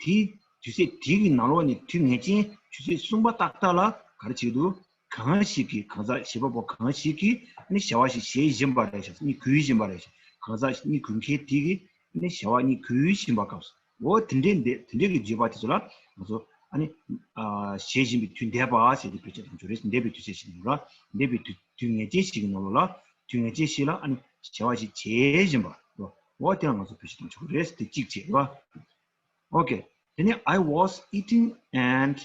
དེའི་དུས་ཚོད་དེ་གི་ནང་ལོགས་ནས་དུས་ངེས་ཅན་ཆུ་ཚོད་གསུམ་པ་ཏག་ཏག་ལ་ག་རེ་བྱེད་འདུག་གང་ཞིག་གིས། གང་ཟག་བྱེད་པ་པོ་གང་ཞིག་གིས་ནི་བྱ་བ་ཞིག་བྱེད་བཞིན་པ་རེད་ཤག་གཉིད་ཁུག་བཞིན་པ་རེད་ཤག་གང་ཟག་གཉིད་ཁུག་མཁན་དེ་གིས་ནི་བྱ་བ་གཉིད་ཁུག་བཞིན་པ་སྐབས་སུ། འོ་དེ་འདྲའི་འདི། དེ་འདྲའི་གི་བརྗོད་པ་དེ་ཚོ་ལ་ང་ཚོ་ཨ་ནི། ཨ། བྱེད་བཞིན་པའི་དུས་འདས་པ་ཟེར་ཏེ་བེད་སྤྱོད་གཏོང་རྒྱུ་རེད། འདས་པའི་དུས་ཚོད་ཞིག་ནང་ལ། འདས་པའི་དུས། དུས་ངེས་ཅན་ཞིག་གི་ནང་ལོགས་ལ། དུས་ངེས་ཅན་ཞིག་ལ་ཨ་ནི་བྱ་བ་ཞིག་བྱེད་བཞིན་པ། འོ་དེ་ལ་ང་ཚོ་བེད་སྤྱོད་གཏོང་ཆོག་གི་རེད། དེ་གཅིག་བྱས་རོ། Okay. དེ་ནས། I was eating and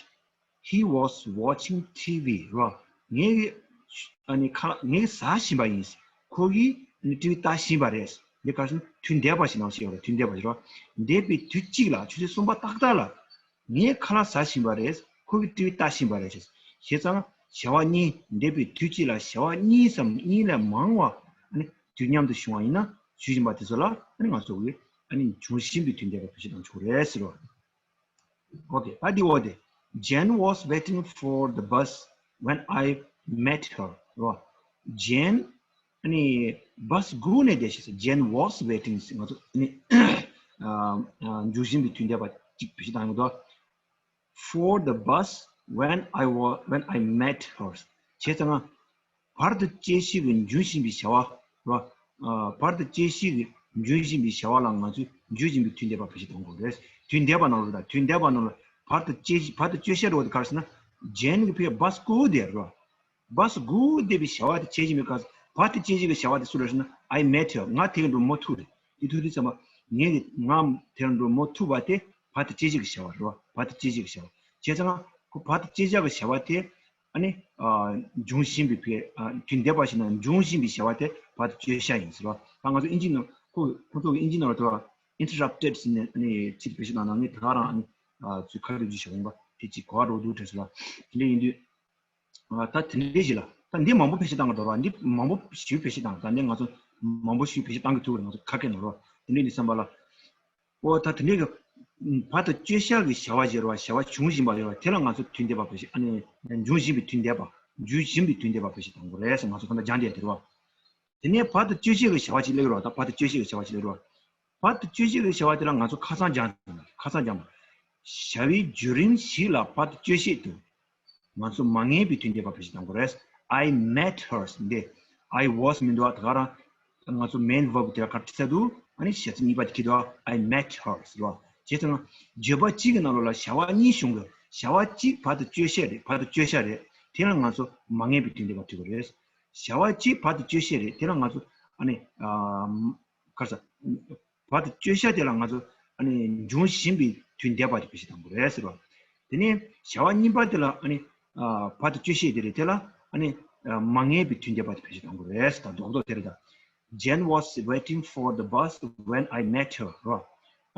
he was watching T V རོ། ངས་ཨ་ནི་ཁ་ལག་ངས་ཟ་བཞིན་པ་ཡིན། ཁོ་གིས་ཨ་ནི་ཊི་ཝི་ལྟ་བཞིན་པ་རེད། འདི་ག་རེ་ཟེར་ན་དུས་འདས་པ་ཞིག་ནང་བཤད་ཡོད་རེད། དུས་འདས་པ་ཞིག་རོ། འདས་པའི་དུས་གཅིག་ལ། ཆུ་ཚོད་གསུམ་པ་ཏག་ཏག་ལ་ངས་ཁ་ལག་ཟ་བཞིན་པ་རེད། ཁོ་གིས་ཊི་ཝི་ལྟ་བཞིན་པ་རེད། བྱས་ཙང་བྱ་བ་གཉིས། འདས་པའི་དུས་གཅིག་ལ་བྱ་བ་གཉིས་སམ་གཉིས་ལས་མང་བ་ཨ་ནི་དུས་མཉམ་དུ་བྱུང་བ་ཡིན་ན། ཞུ་བཞིན་པ་དེ་ཚོ་ལ་ཨ་ནི་ང་ཚོ་གིས་ཨ་ནི་འབྱུང་བཞིན་པའི་དུས་འདས་པ་བེད་སྤྱོད་གཏོང་ཆོག་རེད་ཟེར་བ། Okay. ད་འདི་འོ་དེ། Jane was waiting for the bus when I met her རོ། Jane ཨ་ནི་བྷ་སི་སྒུག་ནས་བསྡད་ཤག Jane was waiting ཟེར། ང་ཚོ་ཨ་ནི་ཨ་ཨ་འབྱུང་བཞིན་པའི་དུས་འདས་པ་གཅིག་བེད་སྤྱོད་བཏང་ཡོད་དོ། For the bus when I was, when I met her. བྱས་ཙང་བར་དུ་གཅོད་བྱེད་ཀྱི་འབྱུང་བཞིན་པའི་བྱ་བ་རོ། ཨ། བར་དུ་གཅོད་བྱེད་ཀྱི་འབྱུང་བཞིན་པའི་བྱ་བ་ལ་ང་ཚོས་འབྱུང་བཞིན་པའི་དུས་འདས་པ་བེད་སྤྱོད་གཏོང་དགོས་རེད། དུས་འདས་པ་ནང་ལ། ད་དུས་འདས་པ་ནང་ལ་བར་དུ་གཅོད་བྱེད། བར་དུ་གཅོད་བྱེད་རོ་དེ་ག་རེ་ཟེར་ན། Jane གིས་ཕར་བྷ་སི་སྒུག་བསྡད་རོ། བྷ་སི་སྒུག་བསྡད་པའི་བྱ་བ་དེ་བྱེད་བཞིན་པའི་སྐབས་སུ་བར་དུ་གཅོད་བྱེད་ཀྱི་བྱ་བ་དེ་སུ་རེད་ཟེར་ན། I met her. ང་དེ་ག་འགྲོ་མོ་ཐུག་རེད། དེ་ཐུག་དུས་ཙམ་པ་ངས་ཀྱི་ང་དེ་ག་འགྲོ་མོ་ཐུག་པ་དེ་བར་དུ་གཅོད་བྱེད་ཀྱི་བྱ་བ་རེད་བ། བར་དུ་གཅོད་བྱེད་ཀྱི་བྱ་བ། བྱས་ཙང་ཁོ་བར་དུ་གཅོད་བྱེད་ཀྱི་བྱ་བ་དེ་ཨ་ནི་ཨ་འབྱུང་བཞིན་པའི་བར། ཨ་དུས་འདས་པ་ཞིག་ནང་འབྱུང་བཞིན་པའི་བྱ་བ་དེ་བར་དུ་གཅོད་བྱ་ཡིན་ཟེར་བ། ད་ང་ཚོ་ཨིན་ཇི་ནང་ཁོ་ཁོ་ཚོ་གི་ཨིན་ཇི་ནང་ལ་དེ་བ་interrupted ཟེར་ནས་ཨ་ནི་ཚིག་བེད་སྤྱོད་གནང་ན། ངས་ད་ག་རང་ཨ་ནི་ཨ་ཚུར་ཁ་ཐུག་ཅིག་བྱ་ཡིན་པ་དེ་ཅིག་གོ་བ་འགྲོ་འདུག་དྲན་སོང་ལ། དེ་འདྲ་ཡིན་དུས། ཨ་ད་དེ་འདྲའི་ཞིག་ལ། ད་འདི་མང་པོ་བེད་སྤྱོད་བཏང་གི་འདུག་ར། འདི་མང་པོ་ཞིག་བེད་སྤྱོད་བཏང་། ད་འདི་ང་ཚོ་མང་པོ་ཞིག་བེད་སྤྱོད་བཏང་གི་ཐུག་རེད། ང་ཚོ་ཁ་སྐད་ནང་རོ། དེ་འདྲའི་འདི་བསམ་པ་ལ། ཨོ་ད་དེ་འདྲའི་གི་བར་དུ་གཅོད་བྱ་གི་བྱ་བ་ཞིག་རེད་བ། བྱ་བ་འབྱུང་བཞིན་པ་ཡོད་བ། དེ་ལ་ང་ཚོ་དུས་འདས་པ་བེད་སྤྱོད། ཨ་ནི་འབྱུང་བཞིན་པའི་དུས་འདས་པ། འབྱུང་བཞིན་པའི་དུས་འདས་པ་བེད་སྤྱོད་བཏང་དགོས་རེད་ཟེར། ང་ཚོ་ད་ལྟ་སྦྱངས་བསྡད་དེ་རེད་བ། དེ་ནས་བར་དུ་གཅོད་བྱེད་ཀྱི་བྱ་བ་ཅིག་སླེབས་ཀྱི་རེད་བ། ད་བར་དུ་གཅོད་བྱེད་ཀྱི་བྱ་བ་ཅིག་སླེབས་ཀྱི་རེད་བ། བར་དུ་གཅོད་བྱེད་ཀྱི་བྱ་བ་དེ་ལ་ང་ཚོ་ཁ་སང་སྦྱངས། ཁ་སང་སྦྱངས་པ། བྱ་བའི་བརྒྱུད་རིམ་ཞིག་ལ་བར་དུ་གཅོད་བྱེད་དུ་ང་ཚོ་མ་ངེས་པའི་དུས་འདས་པ་བེད་སྤྱོད་གཏང་དགོས་རེད། I met her འདི་I was མི་འདུག་བ། ད་ག་རང་ང་ཚོ་main verb དེ་ལ་ག་རེ་བྲིས་ཚར་འདུག་ཨ་ནི་བྱ་ཚིག་གཉིས་པ་དེ་ཁྱེར་འདུག I met her ཟེར་བ། བྱས་ཙང་བརྗོད་པ་གཅིག་གི་ནང་ལོགས་ལ་བྱ་བ་གཉིས་བྱུང་གི། བྱ་བ་གཅིག་བར་དུ་སྤྱོད་བྱེད་རེད། བར་དུ་སྤྱོད་བྱ་རེད། དེ་ལ་ང་ཚོ་མ་ངེས་པའི་དོན་བསྡུས་པ་བྲིས་དགོས་རེད། བྱ་བ་གཅིག་བར་དུ་སྤྱོད་བྱེད་རེད། དེ་ལ་ང་ཚོ་ཨ་ནི་ཨ་ག་རེ་ཟ། བར་དུ་སྤྱོད་བྱ་དེ་ལ་ང་ཚོ་ཨ་ནི་འབྱུང་བཞིན་པའི་དོན་བསྡུས་པ་དེ་བེད་སྤྱོད་གཏང་དགོས་རེད་ཟེར་བ། དེ་ནས་བྱ་བ་གཉིས་པ་དེ་ལ་ཨ་ནི་ཨ་བར་དུ་སྤྱོད་བྱེད་དེ་རེད། དེ་ལ་ཨ་ནི་ཨ་མ་ངེས་པའི་དོན་བསྡུས་པ་དེ་བེད་སྤྱོད་གཏང་དགོས་རེད་ཟེར། ད་རྡོག་རྡོག་དེ་རེད་ད། Jane was waiting for the bus when I met her. རོ།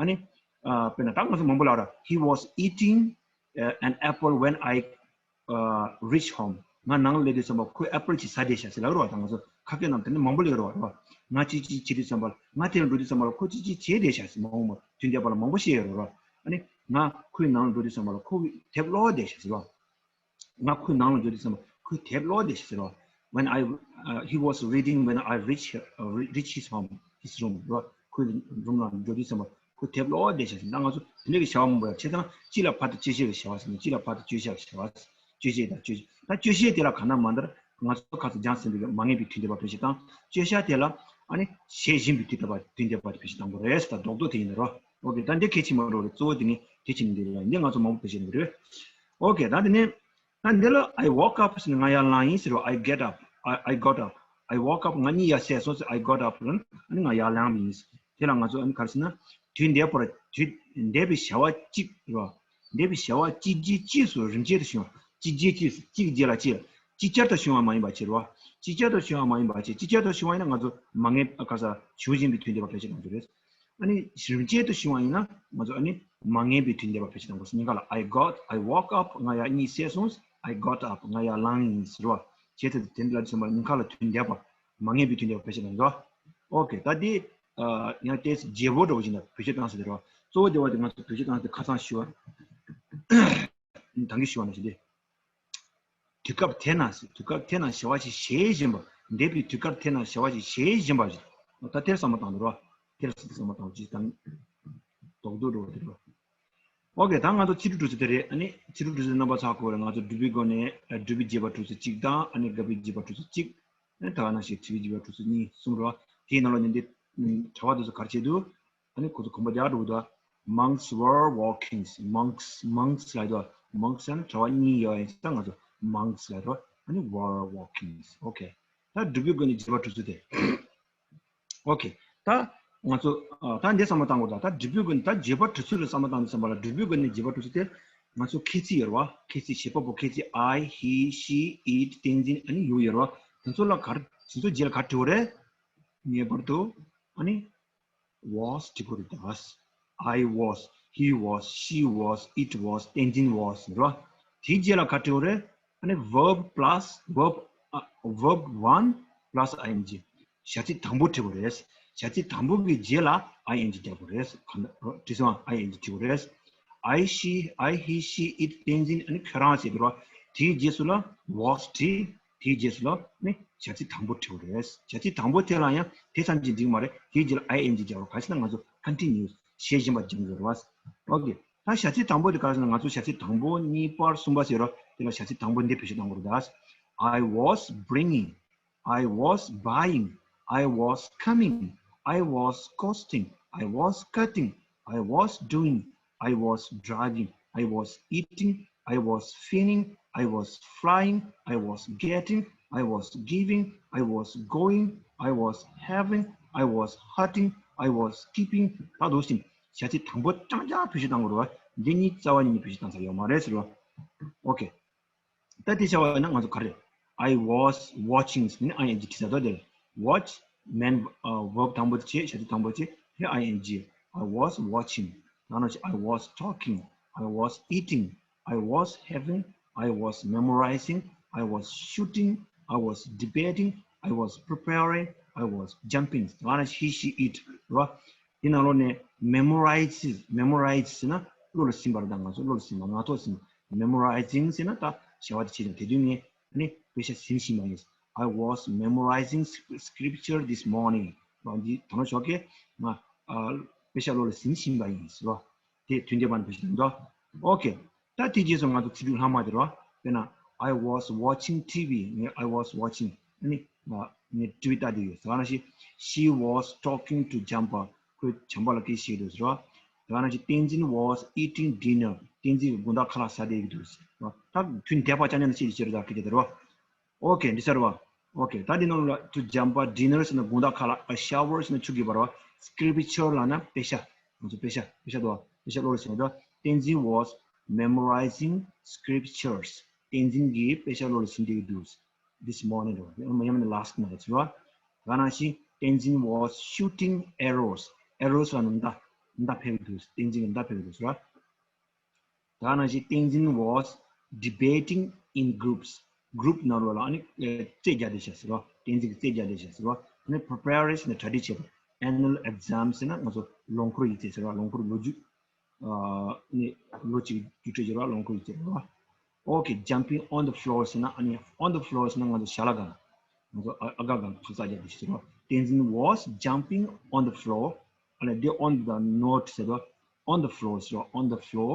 ཨ་ནི། ཨ་དཔེར་ན་ད་ང་ཚོ་མང་པོ་ལབ་ར། He was eating uh, an apple when I uh, reached home. ང་ནང་ལ་སླེབས་དུས་ཙམ་པ་ཁོས་ཨེ་པལ་ཅིག་ཟ་བསྡད་ཤག་ཟེར་ལབ་རོ། ད་ང་ཚོ་ཁ་སྐད་ནང་དེ་ནི་མང་པོ་སླེབས་རོ། རོ། ང་གཅིག་གཅིག་བྱེད་དུས་ཙམ་པ་ལ། ང་དེ་ལ་འགྲོ་དུས་ཙམ་པ་ལ་ཁོ་གཅིག་གཅིག་བྱས་བསྡད་ཤག་ཟེར། མང་པོ་མང་པོ་དུས་འདས་པ་ལ་མང་པོ་བཤད་ཡོད་རོ། རོ། ཨ་ནི་ང་ཁོའི་ནང་ལ་འགྲོ་དུས་ཙམ་པ་ལ་ཁོ་དེབ་ཀློག་བསྡད་ཤག་ཟེར་རོ། ང་ཁོའི་ནང་ལ་འགྲོ་དུས་ཙམ་པ་ཁོས་དེབ་ཀློག་བསྡད་ཤག་ཟེར་རོ། When I uh, he was reading when I reached uh, re- reached his home, his room. རོ། ཁོའི་རུམ་ལ་འགྲོ་དུས་ཙམ་པ་ཁོས་དེབ་ཀློག་བསྡད་ཤག་ཟེར། ད་ང་ཚོ་དེ་འདྲ་གི་བྱ་བ་མང་པོ་ཡོད། བྱས་ཙང་སྤྱི་ལ་བར་དུ་སྤྱོད་བྱེད་ཀྱི་བྱ་བ་ཟེར་ནས་སྤྱི་ལ་བར་དུ་སྤྱོད་བྱ་གི་བྱ་བ། སྤྱོད་བྱེད་དང་སྤྱོད་བྱེད། ད་སྤྱོད་བྱེད་དེ་ལ་ག་ན་མ་འདར་ང་ཚོ་ཁ་སང་སྦྱངས་ཟིན་པའི་མ་ངེས་པའི་དོན་བསྡུས་པ་བེད་སྤྱོད་བཏང་། སྤྱོད་བྱ་དེ་ལ་ཨ་ནི་བྱེད་བཞིན་པའི་དོན་བསྡུས་པ་དོན་བསྡུས་པ་བེད་སྤྱོད་བཏང་དགོས་རེད་ཟེར། ད་རྡོག་རྡོག་དེ་ཡིན་ད་རོ། ཨོ་ཀེ། ད་འདི་གལ་ཆེ་མ་རོ་རེད། གཙོ་བོ་དེ་ནི་གལ་ཆེ་ནི་འདི་རེད། འདི་ང་ཚོ་མང་པོ་བེད་སྤྱོད་ནི་རེད། ཨོ་ཀེ། ད་དེ་ནས་ད་འདི་ལ་I woke up ཟེར་ནས་ང་ཡར་ལངས་ཡིན་ཟེར་རོ། I get up. I, I got up. I woke up. ང་གཉིད་ཡར་སད་སོང་ཟེར། I got up ལ་ཨ་ནི་ང་ཡར་ལངས་པ་ཡིན་ཟེར། དེ་ལ་ང་ཚོ་ཨ་ནི་ག་རེ་ཟེར་ན། དུས་འདས་པར་དུས་འདས་པའི་བྱ་བ་གཅིག་རོ། འདས་པའི་བྱ་བ་གཅིག་རྗེས་གཅིག་སུ་རིམ་བྱེད་དུ་བྱུང་བ། གཅིག་རྗེས་གཅིག་སུ། གཅིག་རྗེས་ལ་གཅིག་ཅིག་ཅར་དུ་བྱུང་བ་མ་ཡིན་པ་བྱས་རོ། ཅིག་ཅར་དུ་བྱུང་བ་མ་ཡིན་པ་བྱས། ཅིག་ཅར་དུ་བྱུང་བ་ཡིན་ན་ང་ཚོ་མ་ངེས་པ་ག་ས་བྱུང་བཞིན་པའི་དུས་འདས་པ་བེད་སྤྱོད་གཏང་རྒྱུ་རེད། ཨ་ནི་རིམ་བྱེད་དུ་བྱུང་བ་ཡིན་ན་ང་ཚོ་ཨ་ནི་མ་ངེས་པའི་དུས་འདས་པ་བེད་སྤྱོད་གཏང་དགོས། གཉིས་ཀ་ལ། I got, I woke up. ང་ཡར་གཉིད་སད་སོང་། I got up. ང་ཡར་ལངས་ཡིན་ཟེར་བ། བྱས་ཙང་དེ་འདི་ལ་ཚང་མ་གཉིས་ཀ་ལ་དུས་འདས་པ་མ་ངེས་པའི་དུས་འདས་པ་བེད་སྤྱོད་གཏང་དགོས། ཨོ་ཀེ། ད་འདི་ཡང་ཏོག་ཙམ་བརྗེ་པོ་འདྲ་བོ་ཞིག་ན་བེད་སྤྱོད་བཏང་ཟེར་དེ་རེད་བ། གཙོ་བོ་དེ་བ་དེ་ང་ཚོ་བེད་སྤྱོད་བཏང་སྟེ་ཁ་སང་ཞུ་བ། ད་གིན་ཞུ་བ་ནང་བཞིན་ཏེ། དུས་སྐབས་དེ་ན་ཟེར། དུས་སྐབས་དེ་ན་བྱ་བ་ཞིག་བྱེད་བཞིན་པ། འདས་པའི་དུས་སྐབས་དེ་ན་བྱ་བ་ཞིག་བྱེད་བཞིན་པ་ཞིག་ད་དེར་བསམ་བློ་བཏང་དུས་རོ། དེར་བསམ་བློ་བཏང་དུས་ད་རྡོག་རྡོག་འགྲོ་བ་དེ་རོ། ཨོ་ཀེ། ད་ང་ཚོ་ཚིག་འབྲུ་དྲུག་ཅུ་དེ་རེད། ཨ་ནི་ཚིག་འབྲུ་དྲུག་ཅུ་རྣམ་པ་ཚོ་གོ་རེད། ང་ཚོ་འབྲུ་པའི་སྒོ་ནས་ཨ་སྒྲུབ་པའི་རྗེས་དཔག་དྲུག་ཅུ་གཅིག་དང་། ཨ་ནི་དགག་པའི་རྗེས་དཔག་དྲུག་ཅུ་གཅིག་ཨ་ནི་ད་ག་ནང་བཞིན་འཁྲུལ་པའི་རྗེས་དཔག་དྲུག་ཅུ་གཉིས་གསུམ་རོ། དེའི་ནང་ལོགས་ནས་འདི་གྲྭ་པ་དེ་ཚོ་ག་རེ་བྱེད་འདུག་ཨ་ནི་ཁོ་ཚོ་གོམ་པ་རྒྱག་འགྲོ་གི་འདུག Monks were walking. Monks, monks ལབ་དུས་monks ཡང་གྲྭ་པ་གཉིས་ཡོད་ཡིན་ཙང་ང་ཚོ་monks ལབ་རོ། ཨ་ནི་were walking. ཨོ་ཀེ། ད་འབྲུ་པའི་སྒོ་ནས་རྗེས་དཔག་དྲུག་ཅུ་དེ། ཨོ་ཀེ། ད་ང་ཚོ་ཨ་ད་འདི་བསམ་བློ་བཏང་དགོས། ད་ད་འབྲུ་པའི་སྒོ་ནས་ད་རྗེས་དཔག་དྲུག་ཅུ་ལ་བསམ་བློ་བཏང་དུས་ཙམ་པ་ལ་འབྲུ་པའི་སྒོ་ནས་རྗེས་དཔག་དྲུག་ཅུ་དེ་ང་ཚོ་ཁྱད་ཚིག་ཡོད་རེད་བ། ཁྱད་ཚིག་བྱེད་པ་པོ་ཁྱད་ཚིག I, he, she, it, བསྟན་འཛིན། ཨ་ནི་you ཡོད་རེད་བ། དེ་ཚོ་ལ་ག་རེ། དེ་ཚོ་རྗེས་ལ་ག་རེ་འབྲི་དགོས་རེད། ངེས་པར་དུ་ཨ་ནི་was འབྲི་དགོས་རེད་ད། I was, he was, she was, it was, བསྟན་འཛིན་was རེད་བ། དེའི་རྗེས་ལ་ག་རེ་འབྲི་དགོས་རེད། ཨ་ནི་verb plus verb ཨ་verb one plus I N G བྱ་ཚིག་དང་པོ་འབྲི་དགོས་རེད། བྱ་ཚིག་དང་པོ་གི་རྗེས་ལ་I N G རྒྱག་དགོས་རེད། གང་ལྟར་བྲིས་སོང་། I N G འབྲི་དགོས་རེད། I, she, I, he, she, it བསྟན་འཛིན། ཨ་ནི་ཁྱོད་རང་ཟེར་དགོས་རེད་བ། དེའི་རྗེས་སུ་ལ་was བྲིས། དེའི་རྗེས་སུ་ལ་ནི་བྱ་ཚིག་དང་པོ་འབྲི་དགོས་རེད། བྱ་ཚིག་དང་པོ་དེ་ལ་ཡང་དེ་ཙམ་གྱིས་འགྲིག་མ་རེད། དེའི་རྗེས་ལ་I N G རྒྱག་རོགས། ག་ཅི་ན་ང་ཚོ་continuous བྱེད་བཞིན་པ་སྦྱང་དགོས་རེད་བ། ཨོ་ཀེ། ད་བྱ་ཚིག་དང་པོ་དེ་ག་རེ་ཟེར་ན་ང་ཚོ་བྱ་ཚིག་དང་པོ་གཉིས་པ་གསུམ་པ་ཟེར་རོ། དེ་ལ་བྱ་ཚིག་དང་པོ་འདི་བེད་སྤྱོད་གཏང་དགོས་རེད་ད། I was bringing. I was buying. I was coming. I was costing. I was cutting. I was doing. I was driving. I was eating. I was feeling. I was flying. I was getting. I was giving. I was going. I was having. I was hurting. I was keeping. ད་འདུག་སེ་བྱ་ཚིག་དང་པོ་རྐྱང་རྐྱང་བེད་སྤྱོད་གཏང་དགོས་རེད་བ། འདི་གཉིས་རྩ་བ་ཉིད་ནས་བེད་སྤྱོད་གཏང་ས་ཡོད་མ་རེད་ཟེར་བ། ཨོ་ཀེ། ད་དེ་བྱ་བ་ཡིན་ན་ང་ཚོ་ག་རེ། I was watching ཟེར་ནས་I N G བྲིས་ས་དོ་དེ། Watch མན་ཨ་verb དང་པོ་དེ་བྱས། བྱ་ཚིག་དང་པོ་བྱས། དེ་I N G། I was watching. ད་ནང་བཞིན་I was talking. I was eating. I was having. I was memorizing. I was shooting. I was debating. I was preparing. I was jumping. ད་ནང་བཞིན་he, she, it རེད་བ། དེ་ནང་ལོགས་ནས་memorize, memorize ཟེར་ན་བློ་ལ་ཟིན་པ་རེད། ད་ང་ཚོ་བློ་ལ་ཟིན་པ། ངག་ཐོག་ཟིན་པ། Memorizing ཟེར་ན་ད་བྱ་བ་དེ་བྱེད་ཀྱང་དེ་དུས་ངས་ཨ་ནི་དཔེ་ཆ་ཟིན་བཞིན་པ་ཡིན། I was memorizing scrip- scripture this morning. འདི་དང་པོ་ཞོགས་ཀས་ང་ཨ་དཔེ་ཆ་བློ་ལ་ཟིན་བཞིན་པ་ཡིན་ཟེར་བ། དེ་དུས་འདས་པ་ནས་བེད་སྤྱོད་གཏོང་དོ། ཨོ་ཀེ། ད་དེ་རྗེས་སུ་ང་ཚོ་ཚིག་འབྲུ་ལྷག་མ་དེ་རེད་བ། དཔེར་ན། I was watching T V. ངས་I was watching ཨ་ནི་ང་ངས་ཊི་ཝི་ལྟ་བསྡད་ཡོད་ཟེར་བ་ནང་བཞིན། She was talking to Jampa. ཁོས་བྱམས་པ་ལ་སྐད་ཆ་བཤད་འདུག་ཟེར་བ། དེ་ག་ནང་བཞིན་བསྟན་འཛིན་was eating dinner. བསྟན་འཛིན་གྱིས་དགོང་དག་ཁ་ལག་ཟ་བསྡད་ཀྱི་འདུག་ཟེར་བ། ད་དུས་འདས་པ་ཅང་ཅང་ནས་ཤེས་ཀྱི་ཅི་རེད་ད་ཁི་ཅི་དེ་རེད་བ། ཨོ་ཁེ། འདི་ཟེར་བ། ཨོ་ཁེ། ད་འདི་ནང་ལ་to jumpa dinner ཟེར་ན་དགོང་དག་ཁ་ལག་ཨ་shower ཟེར་ན་ཆུ་གི་བར་བ། scripture ལབ་ན་དཔེ་ཆ། ང་ཚོ་དཔེ་ཆ་དཔེ་ཆ་འདུག་བ། དཔེ་ཆ་ཀློག་རེ་བྱས་ན་འདུག་བསྟན་འཛིན་was memorizing scriptures. བསྟན་འཛིན་གྱིས་དཔེ་ཆ་ཀློག་རེ་བྱེད་བསྡད་ཀྱི་འདུག this morning འདུག་བ། ཡང་མིན་ན་last night ཟེར་བ། ད་ག་ནང་བཞིན་བསྟན་འཛིན་was shooting arrows. arrows ལབ་ན་མདའ། མདའ་ཕེབས་ཀྱི་འདུག་བསྟན་འཛིན་གྱིས་མདའ་ཕེབས་ཀྱི་འདུག་ཟེར་བ། ད་ག་ནང་བཞིན་བསྟན་འཛིན་was debating in groups. group ནང་ལོགས་ལ་ཨ་ནི་ཨེ་རྩེད་རྒྱག་བསྡད་ཤག་ཟེར་རོ། བསྟན་འཛིན་གྱིས་རྩེད་རྒྱག་བསྡད་ཤག་ཟེར་རོ། ཨ་ནི་preparation གྲ་སྒྲིག་བྱེད་པ། annual exam ཟེར་ན་ང་ཚོ་ལོ་འཁོར་ཡིག་ཚད་ཟེར་རོ། ལོ་འཁོར་ལོ་རྒྱུས། ཨ་ནི་ལོ་གཅིག་རྒྱུགས་སྤྲོད་བྱེད་རོ། ལོ་འཁོར་ཡིག་ཚད་རོ། okay, jumping on the floor ཟེར་ན་ཨ་ནི་on the floor ཟེར་ན་ང་ཚོ་ཞྭ་ལ་སྒང་། ང་ཚོ་ཨ་ཨ་སྒ་སྒང་འཕག་འཚག་རྒྱག་བསྡད་ཤག་ཟེར་རོ། བསྟན་འཛིན་was jumping on the floor. ཨ་ནི་འདི་on the note ཟེར་རོ། on the floor ཟེར་རོ། on the floor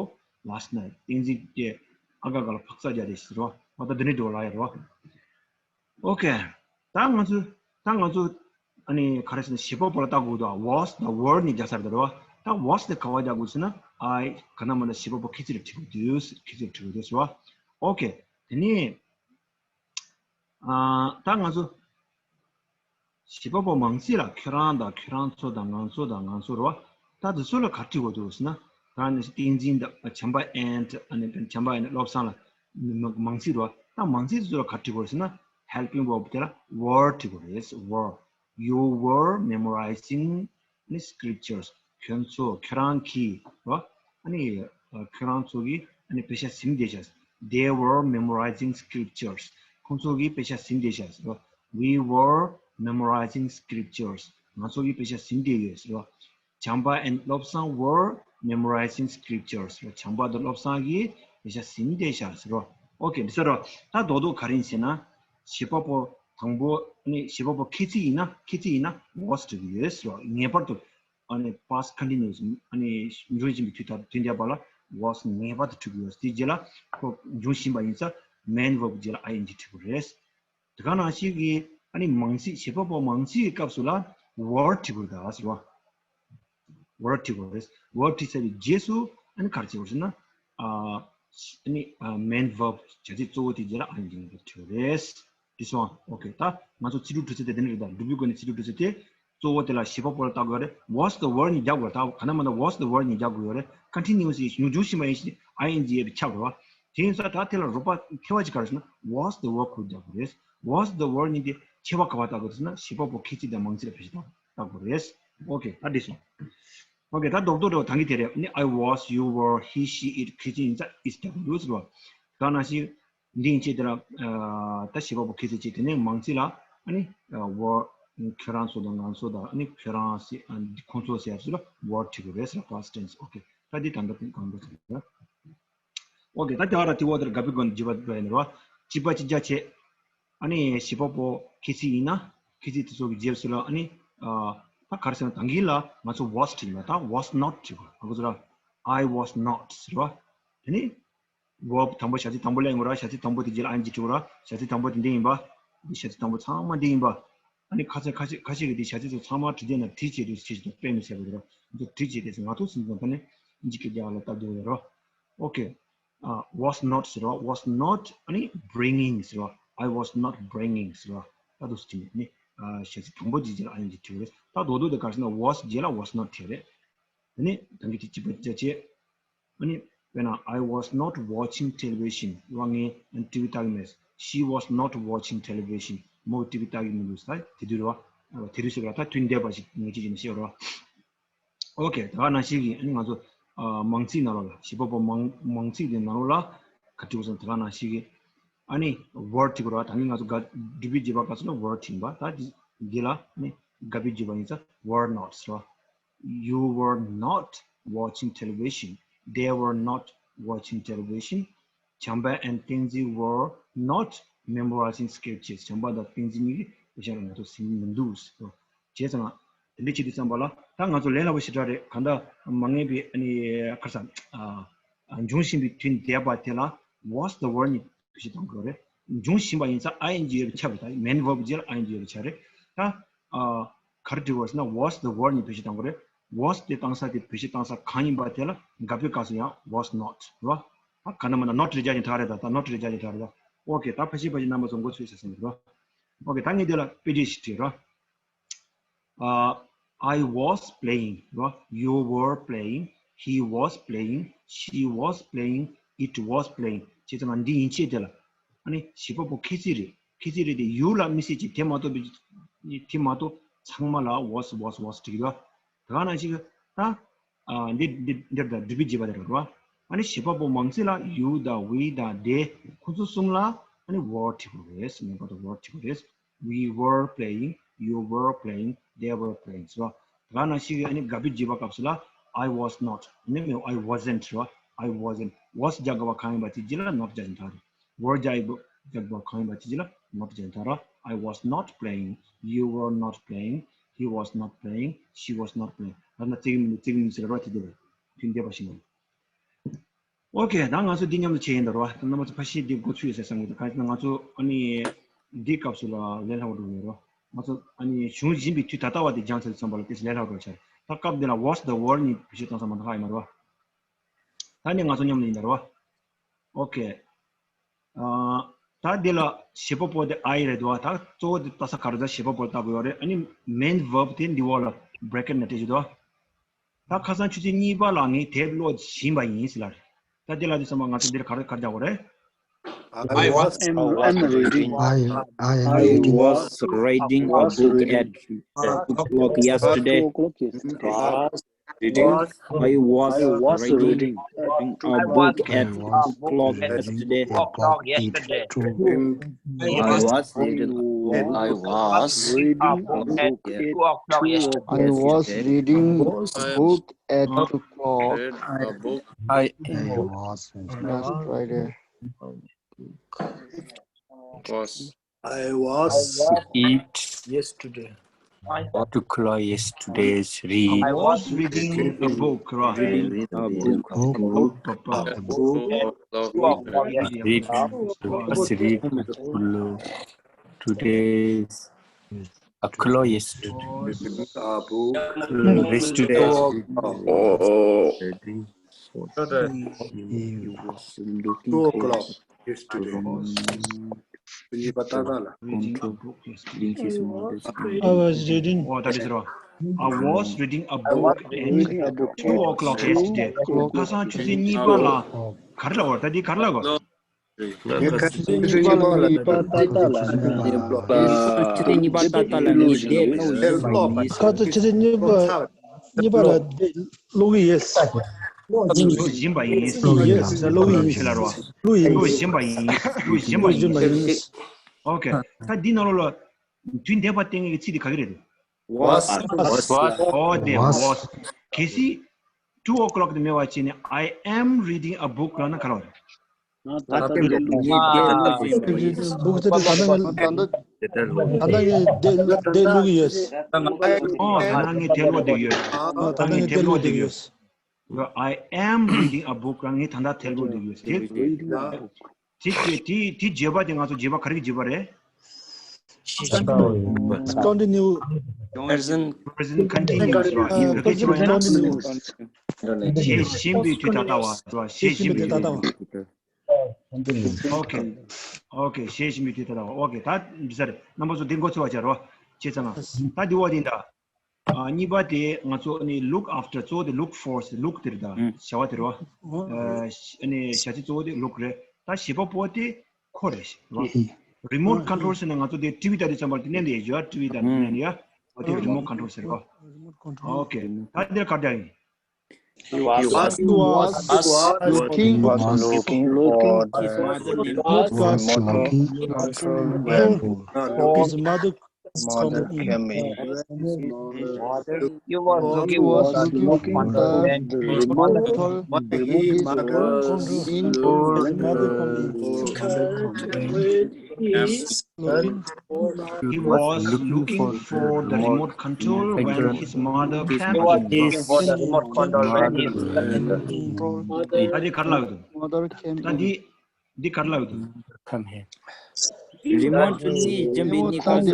last night. བསྟན་འཛིན་གྱིས་ཨ་སྒ་སྒང་ལ་འཕག་འཚག་རྒྱག་བསྡད་ཤག་ཟེར་རོ། ཨ་ད་འདི་ནས་འགྲོ་ལ་ཡ་རོ། okay, ད་ང་ཚོ་ད་ང་ཚོ་ཨ་ནི་ག་རེ་ཟེར་ན་བྱེད་པ་པོ་ལ་ལྟ་དགོས་འདུག was the word ནས་རྒྱག་ས་རེད་རོ། ད་was དེ་ག་པར་རྒྱག་དགོས་ཟེར་ན་I ག་ན་མ་ན་བྱེད་པ་པོ་ཁྱད་ཚིག་ལ་བྲིས་དགོས་འདུག་ཁྱད་ཚིག་ལ་བྲིས་དགོས་འདུག་ཟེར་བ། okay, དེ་ནས་ཨ་ད་ང་ཚོ་བྱེད་པ་པོ་མང་ཚིག་ལ་ཁྱོད་རང་དང་ཁྱོད་རང་ཚོ་དང་ང་ཚོ་དང་ང་ཚོ་རེད་བ། ད་འདི་ཚོ་ལ་ག་རེ་བྲིས་དགོས་འདུག་ཟེར་ན། ད་ནི་བསྟན་འཛིན་དང་བྱམས་པ་and ཨ་ནི་བྱམས་པ་and བློ་བཟང་ལ་མ་མང་ཚིག་རེད་བ། ད་མང་ཚིག་འདི་ཚོ་ལ་ག་རེ་བྲིས་དགོས་ཟེར་ན། helping verb དེ་ལ་were བྲིས་དགོས་རེད། were. You were memorizing ནི་scriptures. ཁྱོད་ཚོ་ཁྱོད་རང་གིས་རོ། ཨ་ནི་ཨ་ཁྱོད་རང་ཚོ་གིས་ཨ་ནི་དཔེ་ཆ་ཟིན་བསྡད་ཤག They were memorizing scriptures. ཁོང་ཚོ་གིས་དཔེ་ཆ་ཟིན་བསྡད་ཤག་ཟེར་རོ། We were memorizing scriptures. ང་ཚོ་གིས་དཔེ་ཆ་ཟིན་བསྡད་ཡོད་ཟེར་རོ། བྱམས་པ་and བློ་བཟང་were memorizing scriptures. བྱམས་པ་དང་བློ་བཟང་གིས་དཔེ་ཆ་ཟིན་བསྡད་ཤག་ཟེར་རོ། okay, འདི་ཟེར་རོ། ད་རྡོག་རྡོག་ག་རེ་ཡིན་ཟེར་ན། བྱེད་པ་པོ་དང་པོ་ནི་བྱེད་པ་པོ་ཁྱད་ཚིག་ཡིན་ན་ཁྱད་ཚིག་ཡིན་ན་was འབྲི་གི་ཡོད་ཟེར་རོ། ངེས་པར་དུ། ཨ་ནི་past continuous ཨ་ནི་འབྱུང་བཞིན་པའི་དུས་ད་དུས་འདས་པ་ལ་was ངེས་པར་དུ་འབྲི་དགོས་ཡོད། དེའི་རྗེས་ལ་ཁོ་འབྱུང་བཞིན་པ་ཡིན་ཙང་main verb རྗེས་ལ་ing འབྲི་དགོས་རེད། དེ་ག་ནང་བཞིན་གྱི་ཨ་ནི་མང་ཚིག་བྱེད་པ་པོ་མང་ཚིག་གི་སྐབས་སུ་ལ་were འབྲི་དགོས་རེད་ད་ཟེར་བ། were འབྲི་དགོས་རེད། were འབྲི་ཚར་བའི་རྗེས་སུ་ཨ་ནི་ག་རེ་བྱེད་དགོས་ཟེར་ན། ཨ་ནི་main verb བྱ་ཚིག་གཙོ་བོ་དེའི་རྗེས་ལ་ing འབྲི་དགོས་རེད། This one. okay, ད་ང་ཚོ་ཚིག་འབྲུ་འབྲི་ཚུལ་དེ་དེ་ནས་རེད་ད། འབྲུ་བུའི་སྒོ་ནས་ཚིག་འབྲུ་འབྲི་ཚུལ་དེ་གཙོ་བོ་དེ་ལ་བྱེད་པ་པོ་ལ་ལྟ་དགོས་རེད། was the word ནས་རྒྱག་དགོས་རེད། ད་ག་ན་མ་ན་was the word ནས་རྒྱག་དགོས་ཡོད་རེད། continuous ཡིན་ཞིང་འབྱུང་བཞིན་པ་ཡིན་ཞིང་ing ཡོད་པའི་ཁྱབ་རེད་བ། དེ་ཡིན་ཙང་ད་དེ་ལ་རོགས་པ་ཁྱད་པར་ཅིག་ག་རེ་ཟེར་ན་was the word ཁོ་རྒྱག་དགོས་རེད། was the word ནས་དེ་ཁྱད་པར་ག་བ་ལྟ་དགོས་ཟེར་ན་བྱེད་པ་པོ་ཁྱད་ཚིག་དང་མང་ཚིག་ལ་བེད་སྤྱོད་བཏང་ལྟ་དགོས་རེད། okay, ད་འགྲིག་སོང་། okay, ད་རྡོག་རྡོག་འདྲ་བོ་ད་གིན་དེ་རེད། ནི་I was, you were, he, she, it ཁྱད་ཚིག་ཡིན་ཙང་is རྒྱག་དགོས་འདུག་ཟེར་བ། ད་ནང་བཞིན་འདི་ཡིན་ཅེས་དེ་ལ་ཨ་ད་བྱེད་པ་པོ་ཁྱད་ཚིག་ཅིག་དེ་ནས་མང་ཚིག་ལ་ཨ་ནི་ཨ་were ཁྱོད་རང་ཚོ་དང་ང་ཚོ་དང་ཨ་ནི་ཁྱོད་རང་ཟེར་ཨ་ཁོང་ཚོ་ཟེར་ཡ་ཚོ་ལ་were འབྲི་དགོས་རེད་ཟེར། past tense. okay, ད་འདི་ད་ལྟ་གང་འདྲ་ཟེར་ན། okay, ད་རྒྱ་གར་དེ་འོག་དེར་དགའ་པའི་སྒོ་ནས་བརྗོད་པ་འདྲ་ཡིན་རོ། གཅིག་པ་གཅིག་རྒྱག་བྱས། ཨ་ནི་བྱེད་པ་པོ་ཁྱད་ཚིག་ཡིན་ན་ཁྱད་ཚིག་དེ་ཚོ་གི་རྗེས་སུ་ལ་ཨ་ནི་ཨ་ད་ག་རེ་ཟེར་ན་ད་གིན་ལ་ང་ཚོ་was བྲིས་ཡིན་པ་ད་was not བྲིས་པ་ང་ཚོ་ལ་I was not ཟེར་བ། དེ་ནི་verb དང་པོ་བྱ་ཚིག་དང་པོ་ལེན་དགོས་ར། བྱ་ཚིག་དང་པོ་དེ་རྗེས་ལ་ing བྲིས་དགོས་ར། བྱ་ཚིག་དང་པོ་དེ་འདི་ཡིན་པ། འདི་བྱ་ཚིག་དང་པོ་ཚང་མ་འདི་ཡིན་པ། ཨ་ནི་ཁ་ཚ་ཁ་ཤས་ཁ་ཤས་ཀྱིས་འདི་བྱ་ཚིག་ཚོ་ཚང་མ་བྲིས་བསྡད་ན་བྲིས་བྱས་དུས་བྱེད་ཀྱི་འདུག་དཔེ་མི་སྲིད་པ་རེད་ར། འདི་བྲིས་བྱས་དུས་ང་ཚོ་སེམས་ཙམ་ད་ནི་ing སྐད་རྒྱག་ལ་སྟབས་བདེ་བ་ཡོད་ར། okay, uh, was not ཟེར་བ། was not ཨ་ནི་bringing ཟེར་བ། I was not bringing ཟེར་བ། ད་དུ་སུ་ཅི་ནི་ཨ་བྱ་ཚིག་དང་པོ་དེ་རྗེས་ལ་ing བྲིས་པ་རེད། ད་རྡོག་རྡོག་དེ་ག་རེ་ཟེར་ན་was རྗེས་ལ་was not བྲིས་རེད། དེ་ནི་ད་གིན་དེ་གཅིག་པ་རྒྱག་བྱས། ཨ་ནི་དཔེར་ན་I was not watching television ར། ངས་ཊི་བི་ལྟ་གི་མེད། She was not watching television མོ་ཊི་བི་ལྟ་གི་མི་འདུག་ས། དེ་དུས་ར་བ། དེ་དུས་ཟེར་བ་ད་དུས་འདས་པ་ཞིག་ངེས་ཅན་ཞིག་ནས་བཤད་ར་བ། okay, ད་ག་ནང་བཞིན་གྱི་ཨ་ནི་ང་ཚོ་ཨ་མང་ཚིག་ནང་ལོགས་ལ་བྱེད་པ་པོ་མང་མང་ཚིག་དེ་ནང་ལོགས་ལ་ག་རེ་བྲིས་དགོས་ཟེར་ན་ད་ག་ནང་བཞིན་གྱི་ཨ་ནི་were བྲིས་དགོས་ར། ད་ནི་ང་ཚོ་ག་འབྲི་བའི་བརྗོད་པ་སྐབས་སུ་ལ་were བྲིས་པ། ད་འདི་འདི་ལ་ཨ་ནི་དགའ་པའི་བརྗོད་པ་ཡིན་ཙང་were not ཟེར་བ། You were not watching television. They were not watching television. བྱམས་པ་and བསྟན་འཛིན་were not memorizing scriptures. བྱམས་པ་དང་བསྟན་འཛིན་གཉིས་ཀྱིས་དཔེ་ཆ་ལ་ང་ཚོ་ཟིན་མི་འདུག་ཟེར། བྱས་ཙང་དེ་འདྲ་བྱེད་དུས་ཙམ་པ་ལ་ད་ང་ཚོ་ལས་སླ་པོ་ཞེ་དྲག་རེད། གང་ལྟར་མ་ངེས་པའི་ཨ་ནི་ཁར་ས་ཨ་འབྱུང་བཞིན་པའི་དུས་འདས་པ་དེ་ལ་was the were གཉིས་བེད་སྤྱོད་གཏོང་དགོས་རེད། འབྱུང་བཞིན་པ་ཡིན་ཙང་ing ཡོད་པའི་ཆ་རེད། ད་main verb རྗེས་ལ་ing ཡོད་པའི་ཆ་རེད། ད་ཨ་ག་རེ་འབྲི་དགོས་ཟེར་ན་was the were གཉིས་བེད་སྤྱོད་གཏོང་དགོས་རེད། was དེ་བཏང་ས་དེ་བེད་སྤྱོད་བཏང་ས་གང་ཡིན་པ་དེ་ལ་དགག་པའི་སྐབས་སུ་ཡང་was not རེད་བ། ད་ག་ན་མ་ན་not རེ་རྒྱག་ཀྱང་ད་རེད་ད། ད་not རེ་རྒྱག་ཀྱང་ད་རེད་ད། ཨོ་ཀེ། ད་ཕལ་ཆེར་ཕལ་ཆེར་རྣམ་པ་ཚོ་མགོ་ཚོས་ཟེར་སོང་རེད་བ། ཨོ་ཀེ། ད་ངས་དེ་ལ་དཔེ་བྲིས་ཤིག་བྲིས་རོགས། Uh, I was playing རོགས། You were playing. He was playing. She was playing. It was playing. བྱས་ཙང་ང་འདི་ཡིན་ཆེད་དེ་ལ། ཨ་ནི་བྱེད་པ་པོ་ཁྱད་ཚིག་རེད། ཁྱད་ཚིག་རེད་དེ་you ལ་དམིགས་བསལ་གྱི་དེ་མ་གཏོགས་པའི་དེ་མ་གཏོགས་ཚང་མ་ལ་was was was བྲིས་ཀྱི་འདུག་དེ་ག་ནང་བཞིན་ད། ཨ། འདི་འདི་འདིར་ད་སྒྲུབ་པའི་བྱེད་པ་དེ་རེད་བ། ཨ་ནི་བྱེད་པ་པོ་མང་ཚིག་ལ་you དང་we དང་they ཁོ་ཚོ་གསུམ་ལ་ཨ་ནི་were བྲིས་དགོས་རེད། ངེས་པར་དུ་were བྲིས་དགོས་རེད། We were playing, you were playing, they were playing ཟེར་བ། དེ་ག་ནང་བཞིན་ཨ་ནི་དགག་པའི་བྱེད་པ་སྐབས་སུ་ལ་I was not ཨ་ནི་མེད། I wasn't རེད་བ། I wasn't was རྒྱག་དགོས་པ་གང་ཡིན་པ་དེ་རྗེས་ལ་not རྒྱག་བཞིན་ད་རེད། were རྒྱག་དགོས་རྒྱག་དགོས་པ་གང་ཡིན་པ་དེ་རྗེས་ལ་not རྒྱག་བཞིན་ད་ར། I was not playing. You were not playing. He was not playing. She was not playing. ད་ན་ཙིག་མི་ཙིག་མི་ཟེར་བ་དེ་དེ་རེད། མཐུན་བསྡེབས་པ་ཞིག་ནི། ཨོ་ཀེ། ད་ང་ཚོ་འདི་མཉམ་དུ་བྱས་ཡིན་ད་རོ། ད་རྣམ་པ་ཚོ་ཕ་ཤི་འདི་འགོ་ཚུགས་ཡོད་ཟེར་བསམ་གི་འདུག་གང་ཡིན་ན་ང་ཚོ་ཨ་ནི་འདི་སྐབས་སུ་ལ་ལས་སླ་བོ་འགྲོ་ཡོད་རོ། ང་ཚོ་ཨ་ནི་གཞུང་སྦྱིན་པའི་དུས་ད་ལྟ་བ་དེ་སྦྱངས་ཚར་ཙམ་པ་ལ་དེ་ལས་སླ་བོ་འགྲོ་ཆགས། ད་སྐབས་འདི་ལ་was དང་were གཉིས་བེད་སྤྱོད་བཏང་ས་མ་གཏོགས་ཧ་ཡིན་མ་རོ། ད་ནི་ང་ཚོ་མཉམ་དུ་ཡིན་ད་རོ། ཨོ་ཀེ། ཨ། ད་འདི་ལ་བྱེད་པ་པོ་དེ་I རེད་འདུག་ད་གཙོ་བོ་དེ་ལྟ་ས་ག་རེ་ད་བྱེད་པ་པོ་ལྟ་དགོས་ཡོད་རེད། ཨ་ནི་main verb དེ་འདི་འོག་ལ་bracket ནང་བྲིས་ཀྱི་འདུག་ད་ཁ་སང་ཆུ་ཚོད་གཉིས་པ་ལ་ངས་དེབ་ཀློག་བཞིན་པ་ཡིན་ཟེར་ལ་རེད། ད་འདི་ལ་འདི་ཚང་མ་ང་ཚོ་འདིར་ག་རེ་ག་རེ་རྒྱག་དགོས་རེད། I was, I was reading. I, I am I reading. Was reading a book at two o'clock yesterday. Reading. I was, I was reading, reading a book at two o'clock yesterday. O'clock yesterday. I was reading, I was reading a book at two o'clock yesterday. I was reading a book at two o'clock. I, I was last Friday. Was. I was it yesterday. To close yesterday's read. I was reading a book, right? Reading a book. Book, book, book. A book. Read. Was read. Today's a close yesterday. A book. Yesterday. Oh. He was looking. Two o'clock yesterday. གཉིས་པ་ཏག་ཏག་ལ། I was reading. ཨོ་ད་དེ་ཟེར་བ། I was reading a book at two o'clock yesterday. ཁ་སང་ཆུ་ཚོད་གཉིས་པ་ལ། ག་རེ་ལབ་དགོས་ད་དེ་ག་རེ་ལབ་དགོས། ཁ་སང་ཆུ་ཚོད་གཉིས་པ་ལ་ངས་དེབ་ཀློག་པ། ཁ་སང་ཆུ་ཚོད་གཉིས་པ་ཏག་ཏག་ལ་ངས་དེབ་ཀློག་པ། ཁ་སང་ཆུ་ཚོད་གཉིས་པ། གཉིས་པ་ལ་དེ་ཀློག་གི་ཡོད། ཀློག་བཞིན་པ་ཡིན། ཀློག་ཡིན། ཀློག་ཡིན། ཁྱེད་ལ་རོ། ཀློག་ཡིན། ཀློག་བཞིན་པ་ཡིན། ཀློག་བཞིན་པ་ཡིན། ཨོ་ཀེ། ད་འདི་ནང་ལོགས་ལ་དུས་འདས་པ་བསྟན་མཁན་གྱི་ཚིག་དེ་ག་གི་རེད། Was. Was. ཨོ་དེ་was. གལ་སྲིད་two o'clock དེ་མེད་པ་བྱས་ནས་I am reading a book ལབ་ན་ག་རེ་རེད། ད་ལྟ་འདི་ལ་ངས་དེབ་ཀློག་བཞིན་པ་ཡིན། ལུག་ཚོད་དུ་ད་ལྟ་ངས་དེབ་ཀློག་གི་ཡོད། ཨོ་ད་ལྟ་ངས་དེབ་ཀློག་གི་ཡོད། ཨོ་ད་ལྟ་ངས་དེབ་ཀློག་གི་ཡོད། I am reading a book ལབ་ངས་ད་ལྟ་དེབ་ཀློག་གི་ཡོད། དེ་དེ་དེ་བརྗོད་པ་དེ་ང་ཚོ་བརྗོད་པ་ག་རེ་གི་བརྗོད་པ་རེད། Continue. Present. Present continuous རེད་བ། ཡིན་པའི་སྐད་ཆ་བ་ཡིན་ན། བྱེད་བཞིན་པའི་དུས་ད་ལྟ་བ་རེད་བ། བྱེད་བཞིན་པའི་དུས་ད་ལྟ་བ། ཨོ་ཀེ། ཨོ་ཀེ། བྱེད་བཞིན་པའི་དུས་ད་ལྟ་བ། ཨོ་ཀེ། ད་འདི་ཟེར་རྣམ་པ་ཚོ་འདི་འགོ་ཚུགས་པ་བྱ་རོགས། བྱས་ཙང་ད་འདི་བ་འདི་འདྲ། ཨ། གཉིས་པ་དེ་ང་ཚོ་ཨ་ནི་look after གཙོ་བོ་དེ་look for ཟེར་look དེ་རེད་ད། བྱ་བ་དེ་རེད་བ། ཨ་ནི་བྱ་ཚིག་གཙོ་བོ་དེ་look རེད། ད་བྱེད་པ་པོ་དེ་ཁོ་རེད་བ། Remote control ཟེར་ན་ང་ཚོ་དེ་ཊི་ཝི་ལྟ་དུས་ཙམ་པ་དེ་ནས་ལས་ཡོད། ཊི་ཝི་ལྟ་དུས་ནས་ཡ། འོ་དེ་remote control ཟེར་བ། ཨོ་ཀེ། ད་དེ་ག་འདྲ་ཡིན། He was, he was looking, looking for the remote control when his mother came in. He was looking for the remote control when his mother came in. He was looking for the remote control when his mother came in. He was looking for the remote control when his mother came in. ད་འདི་ག་རེ་ལབ་ཀྱི་འདུག་ད་འདི་ འདི་ག་རེ་ལབ་ཡོད་འདུག་ཁམ་ཧེ། རི་མོ་ཊི་ནི་རྒྱུན་པའི་གནས་སྐབས་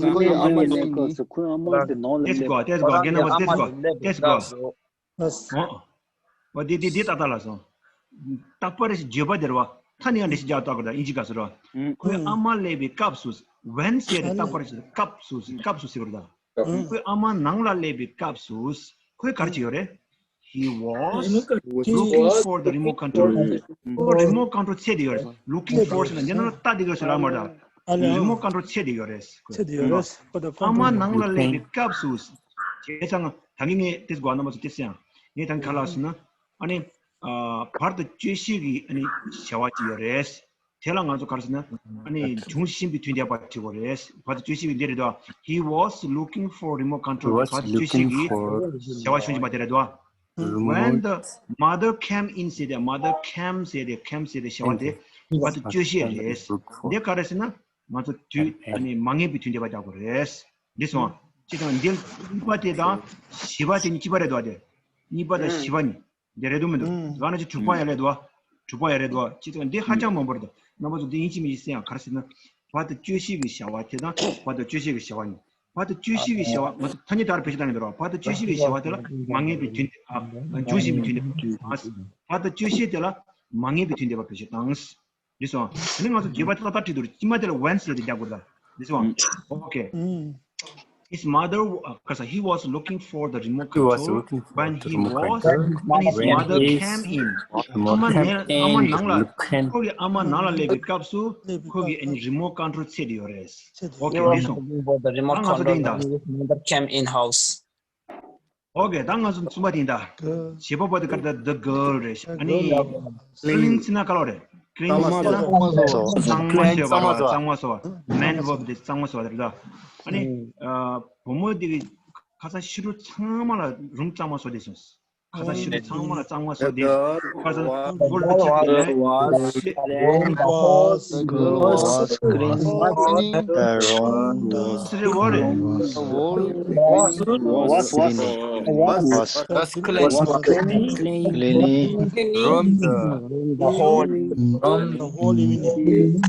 སུ་ཁོའི་ཨ་མ་ལེན་ནས། ཁོའི་ཨ་མ་ལེན་ནས་ནང་ལ་ཏེས་སླེབས་གོ་ཏེས་གོ་རྒན་རྣམ་པ་ཏེས་གོ་ཏེས་གོ་ཨོ། འོ་དེ་དེ་དེ་ཏག་ཏག་ལ་སོང་། རྟག་པར་བརྗོད་པ་དེ་རེད་བ། ད་ནི་ཡང་འགྲེལ་བཤད་རྒྱག་ཏག་གོ་ད་ཨིན་ཇི་སྐབས་སུ་རེད་བ། ཁོའི་ཨ་མ་སླེབས་པའི་སྐབས་སུ། When ཟེར་ཏེ་རྟག་པར་བརྗོད་སྐབས་སུ་སྐབས་སུ་ཟེར་བ་རེད་ད། ཁོའི་ཨ་མ་ནང་ལ་སླེབས་པའི་སྐབས་སུ། ཁོས་ག་རེ་བྱས་ཡོད་རེད། He was looking for the remote control. ཁོ་རི་མོཊ་ཀོན་ཊོལ་འཚོལ་བསྡད་ཡོད་རེད། Looking for ཟེར་ན་འདི་ནང་ལ་ལྟ་བསྡད་ཡོད་ཟེར་ལབ་མ་རེད་ད། རི་མོཊ་ཀོན་ཊོལ་འཚོལ་བསྡད་ཡོད་རེད། འཚོལ་བསྡད་ཡོད་རེད། ཨ་མ་ནང་ལ་སླེབས་པའི་སྐབས་སུ། བྱས་ཙང་ད་གིན་ངས་ཏེས་གོ་རྣམ་པ་ཚོ་ཏེས་ཡང་ངས་ད་ག་ལབ་ཟེར་ན། ཨ་ནི། བར་དུ་གཅོད་བྱེད་ཀྱི་ཨ་ནི་བྱ་བ་ཅིག་ཡོད་རེད། དེ་ལ་ང་ཚོ་ག་རེ་ཟེར་ན། ཨ་ནི་འབྱུང་བཞིན་པའི་དུས་འདས་པ་བྲིས་དགོས་རེད། བར་དུ་གཅོད་བྱེད་ཀྱི་འདི་རེད་དོ། He was looking for remote control. བར་དུ་གཅོད་བྱེད་ཀྱི་བྱ་བ་བྱུང་བཞིན་པ་དེ་རེད་དོ། When the mother came in ཟེར་ཏེ། Mother came ཟེར་ཏེ། Came ཟེར་ཏེ་བྱ་བ་དེ་བར་དུ་གཅོད་བྱེད་རེད། འདི་ག་རེ་ཟེར་ན། ང་ཚོ་དུས་ཨ་ནི་མ་ངེས་པའི་དུས་འདས་པ་རྒྱག་དགོས་རེད། འདི་སོང་། ཅི་དང་འདི་གཉིས་པ་དེ་དང་བཞི་པ་དེ་གཉིས་གཅིག་པ་རེད་དོ། དེ་གཉིས་པ་དང་བཞི་པ་གཉིས། འདི་རེད་འདུག་མི་འདུག་ང་ན་ཅིག་དྲུག་པ་ཡང་རེད་འདུག་བ། དྲུག་པ་ཡང་རེད་འདུག་བ། ཅི་ཙམ་འདི་ཧ་ཅང་མང་པོ་རེད་འདུག་རྣམ་པ་ཚོ་འདི་ཡིན་གཅིག་མིན་གཅིག་གསན་ཡང་ག་རེ་ཟེར་ན། བར་དུ་གཅོད་བྱེད་ཀྱི་བྱ་བ་དེ་དང་བར་དུ་གཅོད་བྱེད་ཀྱི་བྱ་བ་གཉིས། བར་དུ་གཅོད་བྱེད་ཀྱི་བྱ་བ་ང་ཚོ་ཐ་སྙད་དག་རེ་བེད་སྤྱོད་བཏང་གི་འདུག་ར། བར་དུ་གཅོད་བྱེད་ཀྱི་བྱ་བ་དེ་ལ་མ་ངེས་པའི་དུས་འདས་ཨ། འབྱུང་བཞིན་པའི་དུས་འདས་པ་བེད་སྤྱོད་བཏང་། བར་དུ་གཅོད་བྱེད་དེ་ལ་མ་ངེས་པའི་དུས་འདས་པ་བེད་སྤྱོད་བཏང་། འདི་སོང་། དེ་ནི་ང་ཚོ་བརྗོད་པ་ཏག་ཏག་བྲིས་འདུག་སྤྱི་མ་དེ་ལ་when ཟེར་ཏེ་རྒྱག་དགོས་ད། འདི་སོང་། Okay. His mother, uh, he was looking for the remote control when he was, when his mother came in. ཨ་མ་ནང་ཨ་མ་ནང་ལ་ཁོ་གི་ཨ་མ་ནང་ལ་སླེབས་པའི་སྐབས་སུ་ཁོ་གི་ཨ་ནི་རི་མོཊ་ཀོན་ཊོལ་འཚོལ་བསྡད་ཡོད་རེད། Okay. འདི་སོང་། The remote ང་ཚོ་control འདི་ཡིན་ད། when his mother came in house. Okay. ད་ང་ཚོ་གསུམ་པ་དེ་ཡིན་ད། བྱེད་པ་པོ་དེ་ག་རེ་ད། The girl རེད། ཨ་ནི་ཀི་ལིན་ཟེར་ན་ག་ལོ་རེད། ཀི་ལིན་ཟེར་ན་གཙང་མ་བཟོས་པ་རེད། གཙང་མ་བཟོས་པ་རེད། གཙང་མ་བཟོས་པ། མེན་ཝརབ་དེ་གཙང་མ་བཟོས་པ་རེད་ད། ཨ་ནི་བུ་མོ་དེ་གི་ཁ་སང་ཕྱི་དྲོ་ཚང་མ་ལ་རུམ་གཙང་མ་བཟོས་བསྡད་སོང་། ཁ་སང་ཕྱི་དྲོ་ཚང་མ་ལ་གཙང་མ་བཟོས་བསྡད། ཁ་སང་བུ་མོ་དེ་ཆེད་དུ་ལས། The room was cleaning. The room was ཚེ་རིང་བ་རེད། The wall was cleaning. Was cleaning. Cleaning. Room the, the whole, room the whole evening.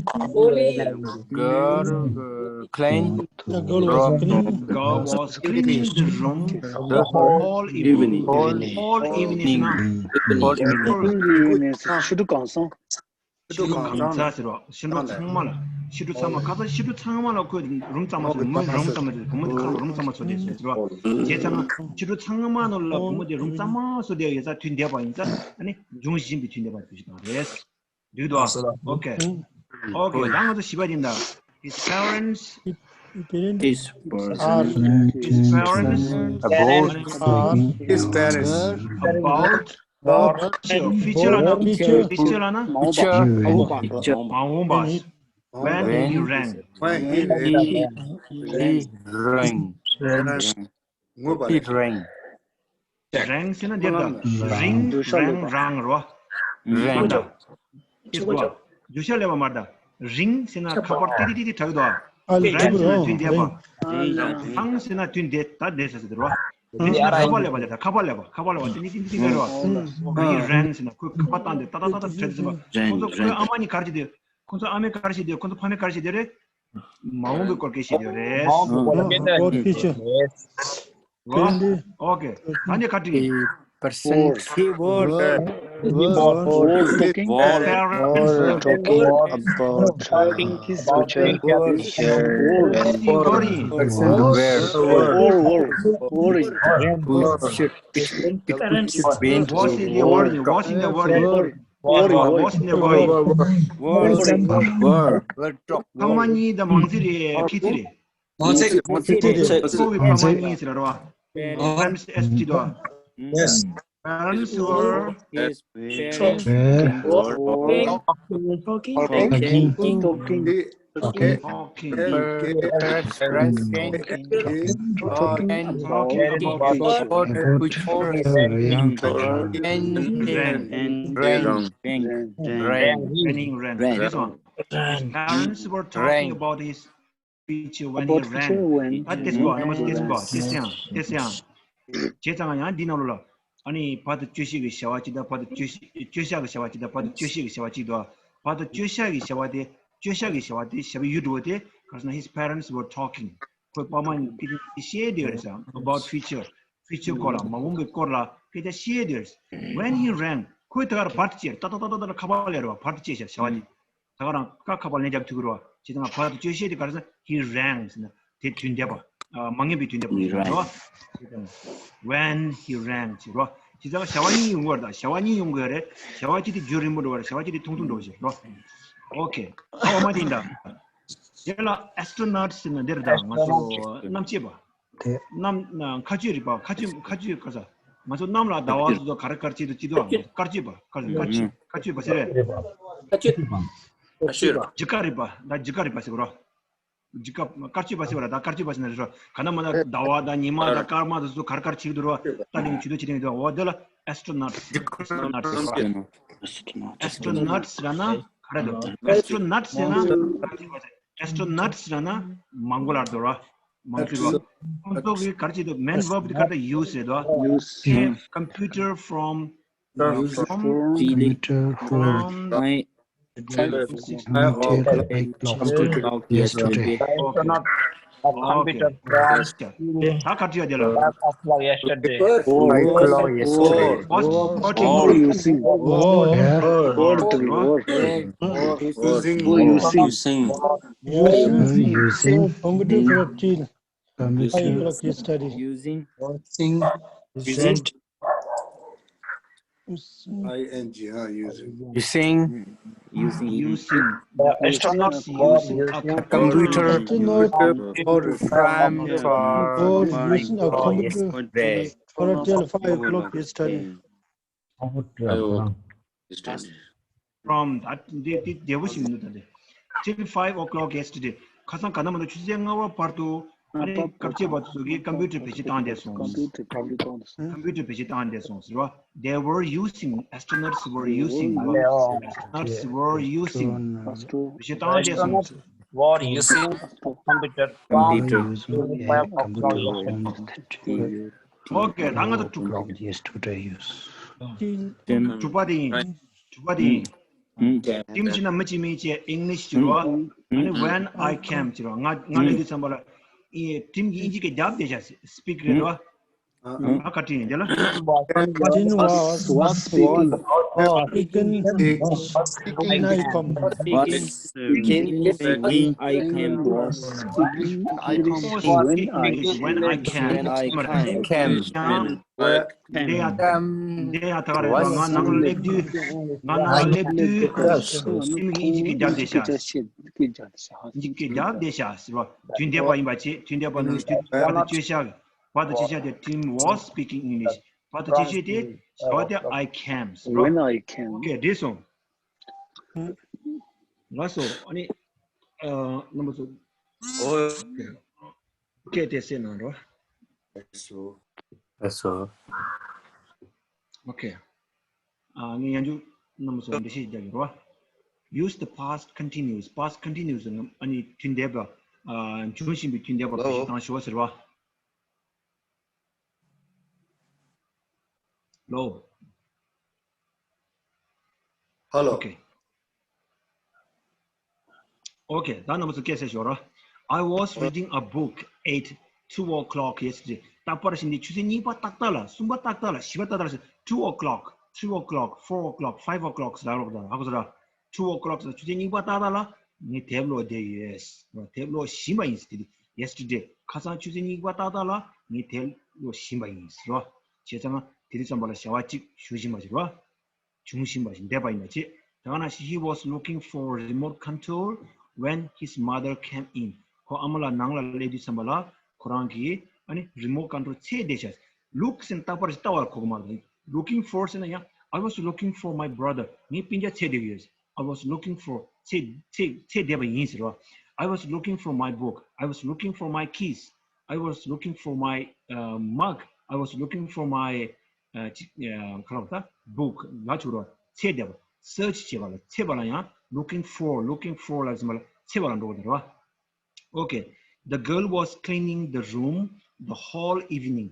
Girl uh, clean. The girl was cleaning. Girl was cleaning the room the whole evening. Whole evening. Whole evening. Whole evening. ཕྱི་དྲོ་གང་སོང་། ཕྱི་དྲོ་གང་ཚ་ཟེར་བ། ཕྱི་དྲོ་ཚང་མ་ལ། ཕྱི་དྲོ་ཚང་མ་ཁ་སང་ཕྱི་དྲོ་ཚང་མ་ལ་ཁོས་རུམ་གཙང་མ་བཟོས། མོས་རུམ་གཙང་མ་བཟོས། བུ་མོ་དེ་ཁ་ལ་རུམ་གཙང་མ་བཟོས་བསྡད་ཟེར་བ། བྱས་ཙང་ཕྱི་དྲོ་ཚང་མ་ནང་ལ་བུ་མོ་དེ་རུམ་གཙང་མ་བཟོས་བསྡད་ཡོད་ཙང་དུས་འདས་པ་ཡིན་ཙང་ཨ་ནི་འབྱུང་བཞིན་པའི་དུས་འདས་པ་དུས་ཞིག་དང་རེད། འགྲིག་འདུག་ཨ། Okay. Okay. ད་ང་ཚོ་བཞི་པ་དེ་ཡིན་ད། His parents. His parents His are parents His parents. About are His parents About. Future. Future ལ་ན། Future ལ་ན། future མ་འོངས་པ། When he rang. When he, he rang. He rang. Rang ཟེར་ན་འདི་ལྟ། Ring, rang, rang རོ། Rang. ད། ཨིས་གོ། བརྗོད་བྱ་སླེབས་པ་མ་རེད་ད། Ring ཟེར་ན་ཁ་པར་ཏི་ཏི་ཏི་ཏི་གྲག་གི་འདུག་ཨ། Rang ཟེར་ན་དུས་འདས་པ། Rang ཟེར་ན་དུས་འདས་ད་འདས་ཟེར་ཟེར་རོ། Ring ཟེར་ན་ཁ་པར་སླེབས་པ་དེ་ད། ཁ་པར་སླེབས་པ། ཁ་པར་སླེབས་པ་ཏི་ཏི་ཏི་ཏི་གྲག་རོ། When he rang ཟེར་ན་ཁོས་ཁ་པར་བཏང་སྟེ་ཏ་ཏ་ཏ་ཏ་གྲག་ཟེར་ཟེར་བ། ཁོང་ཚོ་ཁོའི་ཨ་མ་གཉིས་ག་རེ་བྱེད་དེ། ཁོང་ཚོ་ཨ་མས་ག་རེ་བྱེད་དེ། ཁོང་ཚོ་ཕ་མས་ག་རེ་བྱེད་དེ་རེད། མ་འོངས་པའི་སྐོར་སྐད་བཤད་ཡོད་རེད། About future. རོ། Okay. ད་ནི་ག་འགྲིག་ཡིན། Person. He was, Were, were, were talking. Parents Were were talking about uh, future. Was he worrying? Person were, Or, or, or, or. Who should, it, it, it should be Was he worrying? Was he worrying? Or, or, Was he worrying? were, were, were talk. ཕ་མ་གཉིས་དང་མང་ཚིག་རེད། ཕྱི་ཚིག་རེད། མང་ཚིག་མང་ཚིག་ཁོ་གི་ཕ་མ་གཉིས་ཟེར་རོ། Parents S T དོ། Yes. Parents were Yes, Were talking. Talking. Talking. Talking. Talking. Talking. Talking about Rang. Rang. Rang. Rang. This one. Parents were talking about his future when he rang. ད་དེ་སྐོར་ནམ་དེ་སྐོར་དེ་སེང་དེ་སེང་། བྱས་ཙང་ཡང་འདི་ནང་ལོགས་ལ། ཨ་ནི་བར་དུ་གཅོད་བྱེད་ཀྱི་བྱ་བ་གཅིག་དང་བར་དུ་གཅོད་བྱེད་གཅོད་བྱ་གི་བྱ་བ་གཅིག་དང་བར་དུ་གཅོད་བྱེད་ཀྱི་བྱ་བ་གཅིག་དང་། བར་དུ་བཅད་ཤ་གི་བྱ་བ་དེ་བཅད་ཤ་གི་བྱ་བ་དེ་བྱ་བའི་ཡུལ་འགྲོ་བ་དེ་ག་རེ་ཟེར་ན། His parents were talking. ཁོའི་པ་མ་གཉིས་ཀྱིས་བཤད་བསྡད་ཡོད་རེད་ཟེར། About future. Future སྐོར་ལ། མ་འོངས་པའི་སྐོར་ལ་སྐད་ཆ་བཤད་བསྡད་ཡོད་རེད། When he rang, ཁོས་དེ་གར་བར་དུ་བཅད། ཏག་ཏག་ཏག་ཏག་ཏག་ཁ་པར་སླེབས་རེད་བ། བར་དུ་བཅད་བྱ་བྱ་བ་དེ། ད་ག་རང་ཀ་ཁ་པར་ལན་རྒྱབ་ཐུབ་ཀྱི་རེད་བ། བྱས་ཙང་བར་དུ་བཅད་ཤེས་དེ་ག་རེ་ཟེར། He rang ཟེར་ན་དེ་དུས་འདས་པ། ཨ། མ་ངེས་པའི་དུས་འདས་པ་རེད་བ། When he rang ཟེར་བ། བྱས་ཙང་བྱ་བ་གཉིས་ཡོང་གི་རེད། ད་བྱ་བ་གཉིས་ཡོང་གི་རེད། བྱ་བ་གཅིག་དེ་རྒྱུན་རིང་པོ་འགྲོ་བ་རེད། བྱ་བ་གཅིག་དེ་ཐུང་ཐུང་འགྲོ་བ་ཞིག་རེད། ཨོ་ཁེ། ཨ་འོ་མ་དེ་ཡིན་ད། དེ་ལ་astronaut ཟེར་ན་འདིར་ད་ང་ཚོ་གནམ་གཤིས་པ། དེ། གནམ། ན། མཁའ་སྤྱོད་རིག་པ། མཁའ་སྤྱོད། མཁའ་སྤྱོད་ག་ས། ང་ཚོ་གནམ་ལ་ཟླ་བ་སོ་སོ་ག་རེ་སྐར་གཅིག་ཏུ་གཅིག་ཏུ་ཨ། སྐར་སྤྱོད་པ། སྐར་སྤྱོད་པ། སྐར་སྤྱོད་པ་ཟེར་བས། སྐར་སྤྱོད་པ། སྐར་སྤྱོད་པ། ཇི་ཀ་རིག་པ། ད་ཇི་ཀ་རིག་པ་ཟེར་གོ་ར། ཇི་ཀ། སྐར་སྤྱོད་པ་ཟེར་བ་ར། ད་སྐར་སྤྱོད་པ་ཟེར་ན་རེད་ར། ག་ན་མ་ན་ཟླ་བ་དང་ཉི་མ་དང་སྐར་མ་དང་སོ་སོ་ག་རེ་སྐར་གཅིག་ཏུ་ར། ད་དེ་ནི་ཇུས་གཏོགས་བྱེད་མཁན་འདུག་འོ་དེ་ལ་astronaut། astronaut ཟེར་གོ་ར། astronaut ཟེར་ན་ག་རེ་འདུག astronaut ཟེར་ན། astronaut ཟེར་ན་མང་པོ་ལ་འདུག་ར། མང་པོ་ར། ཁོང་ཚོ་གི་ག་རེ་བྱེད་འདུག main verb དེ་ག་རེ་use ཟེར་འདུག a computer from, uh, from, computer from from five o'clock yesterday. Computer from ད་ག་རེ་བྱེད་དེ་ལ། Five o'clock yesterday. Four o'clock yesterday. What? What? Using. Word. Word. Using. Using. Using. Using. Computer from till five o'clock yesterday. Using. Using. Using. I N G, huh? Using. Using. Using. Using. The astronauts using a computer from, uh, using a computer yesterday. For till five o'clock yesterday. From that, འདི་འདི་བདེ་པོ་ཞིག་མི་འདུག་ད་དེ། Till five o'clock yesterday. ཁ་སང་ག་ན་མ་ན་ཆུ་ཚོད་ལྔ་པ་བར་དུ་ཨ་ནི་སྐབས་བཅད་པ་ཚོ་གིས་ཀམ་པུ་ཊར་བེད་སྤྱོད་བཏང་བསྡད་སོང་། ཀམ་པུ་ཊར་བེད་སྤྱོད་བཏང་བསྡད་སོང་ཟེར་བ། They were using, astronauts were using. Astronauts were using. བེད་སྤྱོད་བཏང་བསྡད་སོང་ཟེར། Were using computer from five o'clock yesterday. Okay, ད་ང་ཚོ་དྲུག་པ། དྲུག་པ་དེ་ཡིན། དྲུག་པ་དེ་ཡིན། ཊིམ་ཅིག་ན་མི་གཅིག་མིན་གཅིག་English ཅིག་རོ། ཨ་ནི་when I came ཅིག་རོ། ང་ང་སླེབས་དུས་ཙམ་པ་ལ་ཨི་ཊིམ་གྱིས་དབྱིན་ཇི་སྐད་རྒྱབ་བསྡད་བྱ། Speak རེད་རོ། ཨ་ཁ་ཊིང་དེ་ལ། Martin was, was speaking. Oh, speaking. Speaking. Speaking. Speaking. Speaking. When I come. Was speaking. When I come. Was speaking. I come. Was speaking English. When I came. When I came. Came. འདི་ཡང་ད་ག་རེད། ང་ནང་སླེབས་དུས། ང་ནང་སླེབས་དུས་ཨིན་ཇི་སྐད་རྒྱབ་བསྡད་ཤག་ཨིན་ཇི་སྐད་རྒྱབ་བསྡད་ཤག་ཟེར་བ། དུས་འདས་པ་ཡིན་པ་བྱས། དུས་འདས་པ་ནང་དུས་བར་དུ་བཅད་ཤག་བར་དུ་བཅད་ཤག་དེ་Tim was speaking English. བར་དུ་བཅད་ཤག་དེ་བྱ་བ་དེ་I came ཟེར་བ། When I came. Okay, འགྲིག་སོང་། ལགས་སོ། ཨ་ནི་ཨ་རྣམ་པ་ཚོ། ཨོ། སྐད་དེ་གསན་གནང་རོགས། ལགས་སོ། ལགས་སོ། Okay. ཨ་ངས་ཡང་བསྐྱར་རྣམ་པ་ཚོ་འགྲེལ་བཤད་རྒྱག་གི་རོ། Use the past continuous. Past continuous ནི་ཨ་ནི་དུས་འདས་པ། ཨ་འབྱུང་བཞིན་པའི་དུས་འདས་པ་བེད་སྤྱོད་བཏང་ཤོག་ཟེར་བ། Hello. Hello. Okay. Okay, ད་རྣམ་པ་ཚོ་སྐད་ཆ་ཤོད་ར། I was reading a book at two o'clock yesterday. རྟག་པར་བཞིན་དུ་ཆུ་ཚོད་གཉིས་པ་ཏག་ཏག་ལ། གསུམ་པ་ཏག་ཏག་ལ། བཞི་པ་ཏག་ཏག་ལ། Two o'clock, three o'clock, four o'clock, five o'clock ཟེར་རོགས་ད་ཧ་གོ་སོང་ར། Two o'clock ཟེར་ཆུ་ཚོད་གཉིས་པ་ཏག་ཏག་ལ་ངས་དེབ་ཀློག་བསྡད་ཡོད། དེབ་ཀློག་བཞིན་པ་ཡིན་ཟེར། དེ་དུས་yesterday ཁ་སང་ཆུ་ཚོད་གཉིས་པ་ཏག་ཏག་ལ་ངས་དེབ་ཀློག་བཞིན་པ་ཡིན་ཟེར་རོ། བྱས་ཙང་དེ་དུས་ཙམ་པ་ལ་བྱ་བ་གཅིག་ཞུ་བཞིན་པ་ཟེར་རོ། བྱུང་བཞིན་པ་ཞིག་འདས་པ་ཡིན་པ་བྱས། ད་ག་ན་he was looking for remote control when his mother came in. ཁོ་ཨ་མ་ལགས་ནང་ལ་སླེབས་དུས་ཙམ་པ་ལ་ཁོ་རང་གིས་ཨ་ནི་remote control འཚོལ་བསྡད་ཤག Look ཟེར་ན་རྟག་པར་ཞིག་ལྟ་བར་གོ་གི་མ་རེད། Looking for ཟེར་ན་ཡང་I was looking for my brother. ངས་སྤུན་ཀྱག་འཚོལ་བསྡད་ཀྱི་ཡོད། I was looking for འཚོལ་འཚོལ་འཚོལ་བསྡད་པ་ཡིན་ཟེར་བ། I was looking for my book. I was looking for my keys. I was looking for my, uh, mug. I was looking for my ཨ་ཅིག་ཨ་ཁ་ལོ་ད་book ལ་ཆུ་རོ་འཚོལ་བསྡད་པ། Search བྱེད་པ་ལ་འཚོལ་བ་ལ་ཡང་looking for, looking for ལ་ཟེར་བ་ལ་འཚོལ་བ་ལ་འགྲོ་གི་རེད་བ། Okay. The girl was cleaning the room the whole evening.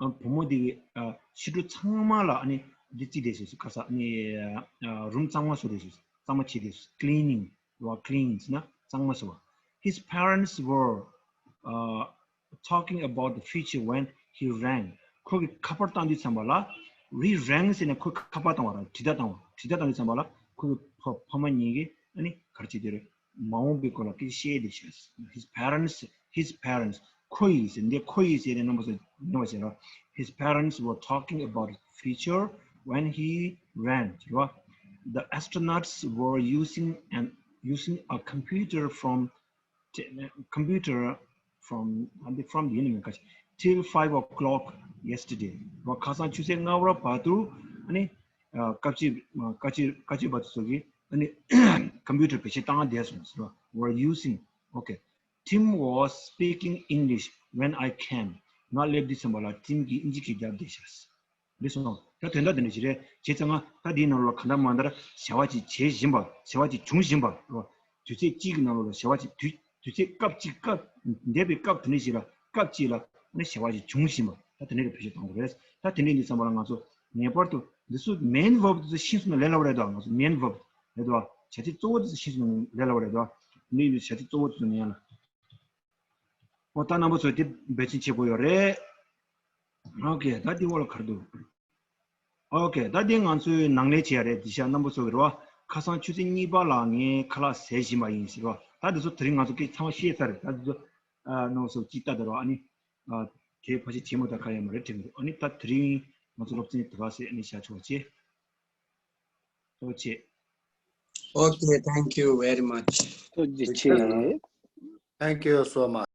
ཨ་བུ་མོ་དེ་ཨ་ཕྱི་དྲོ་ཚང་མ་ལ་ཨ་ནི་འདི་རྩིས་བསྡད་ཤག་ཟེར། ག་ས་ཨ་ནི་ཨ་རུམ་གཙང་མ་བཟོ་བསྡད་ཤག་ཟེར། གཙང་མ་བྱེད་དུས། cleaning རེད་བ། clean ཟེར་ན་གཙང་མ་ཟེར་བ། His parents were, uh, talking about the future when he rang. ཁོ་གི་ཁ་པར་བཏང་དུས་ཙམ་པ་ལ། He rang ཟེར་ནས་ཁོ་ཁ་པར་བཏང་བ་རེད། དྲིལ་བརྡ་བཏང་བ། དྲིལ་བརྡ་བཏང་དུས་ཙམ་པ་ལ་ཁོ་གི་ཕ་ཕ་མ་གཉིས་ཀྱིས་ཨ་ནི་ག་རེ་བྱེད་དེ་རེད། མ་འོངས་པའི་སྐོར་ལ་སྐད་ཆ་བཤད་བསྡད་ཤག His parents, his parents, ཁོ་ཡིས་ཟེར། འདི་ཁོ་ཡིས་ཟེར་ནས་རྣམ་པ་ཚོ་ཉན་པ་བྱེད་རོགས། His parents were talking about the future when he rang. རེད་བ། The astronauts were using an using a computer from computer from, from the, from the enemy, till five o'clock yesterday. རེད་བ། ཁ་སང་ཆུ་ཚོད་ལྔ་པ་བར་དུ་ཨ་ནི་ཨ་སྐབས་གཅིག་སྐབས་གཅིག་སྐབས་གཅིག་པ་ཚོ་གིས་ཨ་ནི་computer བེད་སྤྱོད་བཏང་བསྡད་སོང་ཟེར་བ། Were using. Okay. Tim was speaking English when I came. ང་སླེབས་དུས་ཙམ་པ་ལ་ཊིམ་གྱིས་ཨིན་ཇི་སྐད་རྒྱབ་བསྡད་ཤག་ལགས་སོ། ད་དོན་དག་དེ་འདྲ་ཞིག་རེད། བྱས་ཙང་ང་ད་འདིའི་ནང་ལ་གང་ལྟར་མང་ལྟར་བྱ་བ་ཅིག་བྱེད་བཞིན་པ། བྱ་བ་ཅིག་འབྱུང་བཞིན་པ་རེད་བ། དུས་ཚོད་གཅིག་གི་ནང་ལོགས་ལ་བྱ་བ་ཅིག་དུས་དུས་ཚོད་སྐབས་གཅིག་སྐབས་འདས་པའི་སྐབས་དེ་འདྲ་ཞིག་ལ་སྐབས་གཅིག་ལ་ཨ་ནི་བྱ་བ་ཅིག་འབྱུང་བཞིན་པ། ད་དེ་འདྲ་གི་བེད་སྤྱོད་གཏོང་དགོས་རེད། ད་དེ་འདྲ་ཡིན་དུས་ཙམ་པ་ལ་ང་ཚོ་ངེས་པར་དུ་འདི་ཚོ་main verb དེ་ཚོ་ཤེས་སོང་ན་ལས་སླ་བོ་རེད་དོ། ང་ཚོ་main verb རེད་དོ། བྱ་ཚིག་གཙོ་བོ་དེ་ཚོ་ཤེས་སོང་ན་ལས་སླ་བོ་རེད་དོ། འདི་ཡིན་དུས་བྱ་ཚིག་གཙོ་བོ་དེ་ཚོ་ནས་ཡང་ལ། ཨོ་ད་རྣམ་པ་ཚོས་དེ་འབད་བརྩོན་བྱེད་དགོས་ཡོད་རེད། ཨོ་ཀེ། ད་འདི་འོག་ལ་ག་རེ་འདུག་ཨོ་ཀེ། ད་འདི་ང་ཚོས་ནང་ལས་བྱེད་ཡ་རེད། འདི་ཤག་རྣམ་པ་ཚོ་གི་རེད་བ། ཁ་སང་ཆུ་ཚོད་གཉིས་པ་ལ་ངས་ཁ་ལག་ཟས་བཞིན་པ་ཡིན་ཟེར་བ། ད་འདི་ཚོ་དེ་རིང་ང་ཚོ་སྐད་ཚང་མ་ཤེས་ཚར་རེད། ད་འདི་ཚོ་ཨ་རྣམ་པ་ཚོ་ཅིག་ལྟ་དང་རོགས། ཨ་ནི་ཨ་དེ་ཕལ་ཆེར་བྱེད་མ་ཐག་ཁ་ཡ་མ་རེད་དྲན་གི་འདུག་ཨ་ནི་ད་དེ་རིང་ང་ཚོ་སློབ་ཚན་དེ་ག་ཟེ་ཨ་ནི་བྱ་ཆོག་ཅེས། ཐུགས་རྗེ་ཆེ། Okay, thank you very much. ཐུགས་རྗེ་ཆེ། Thank you so much.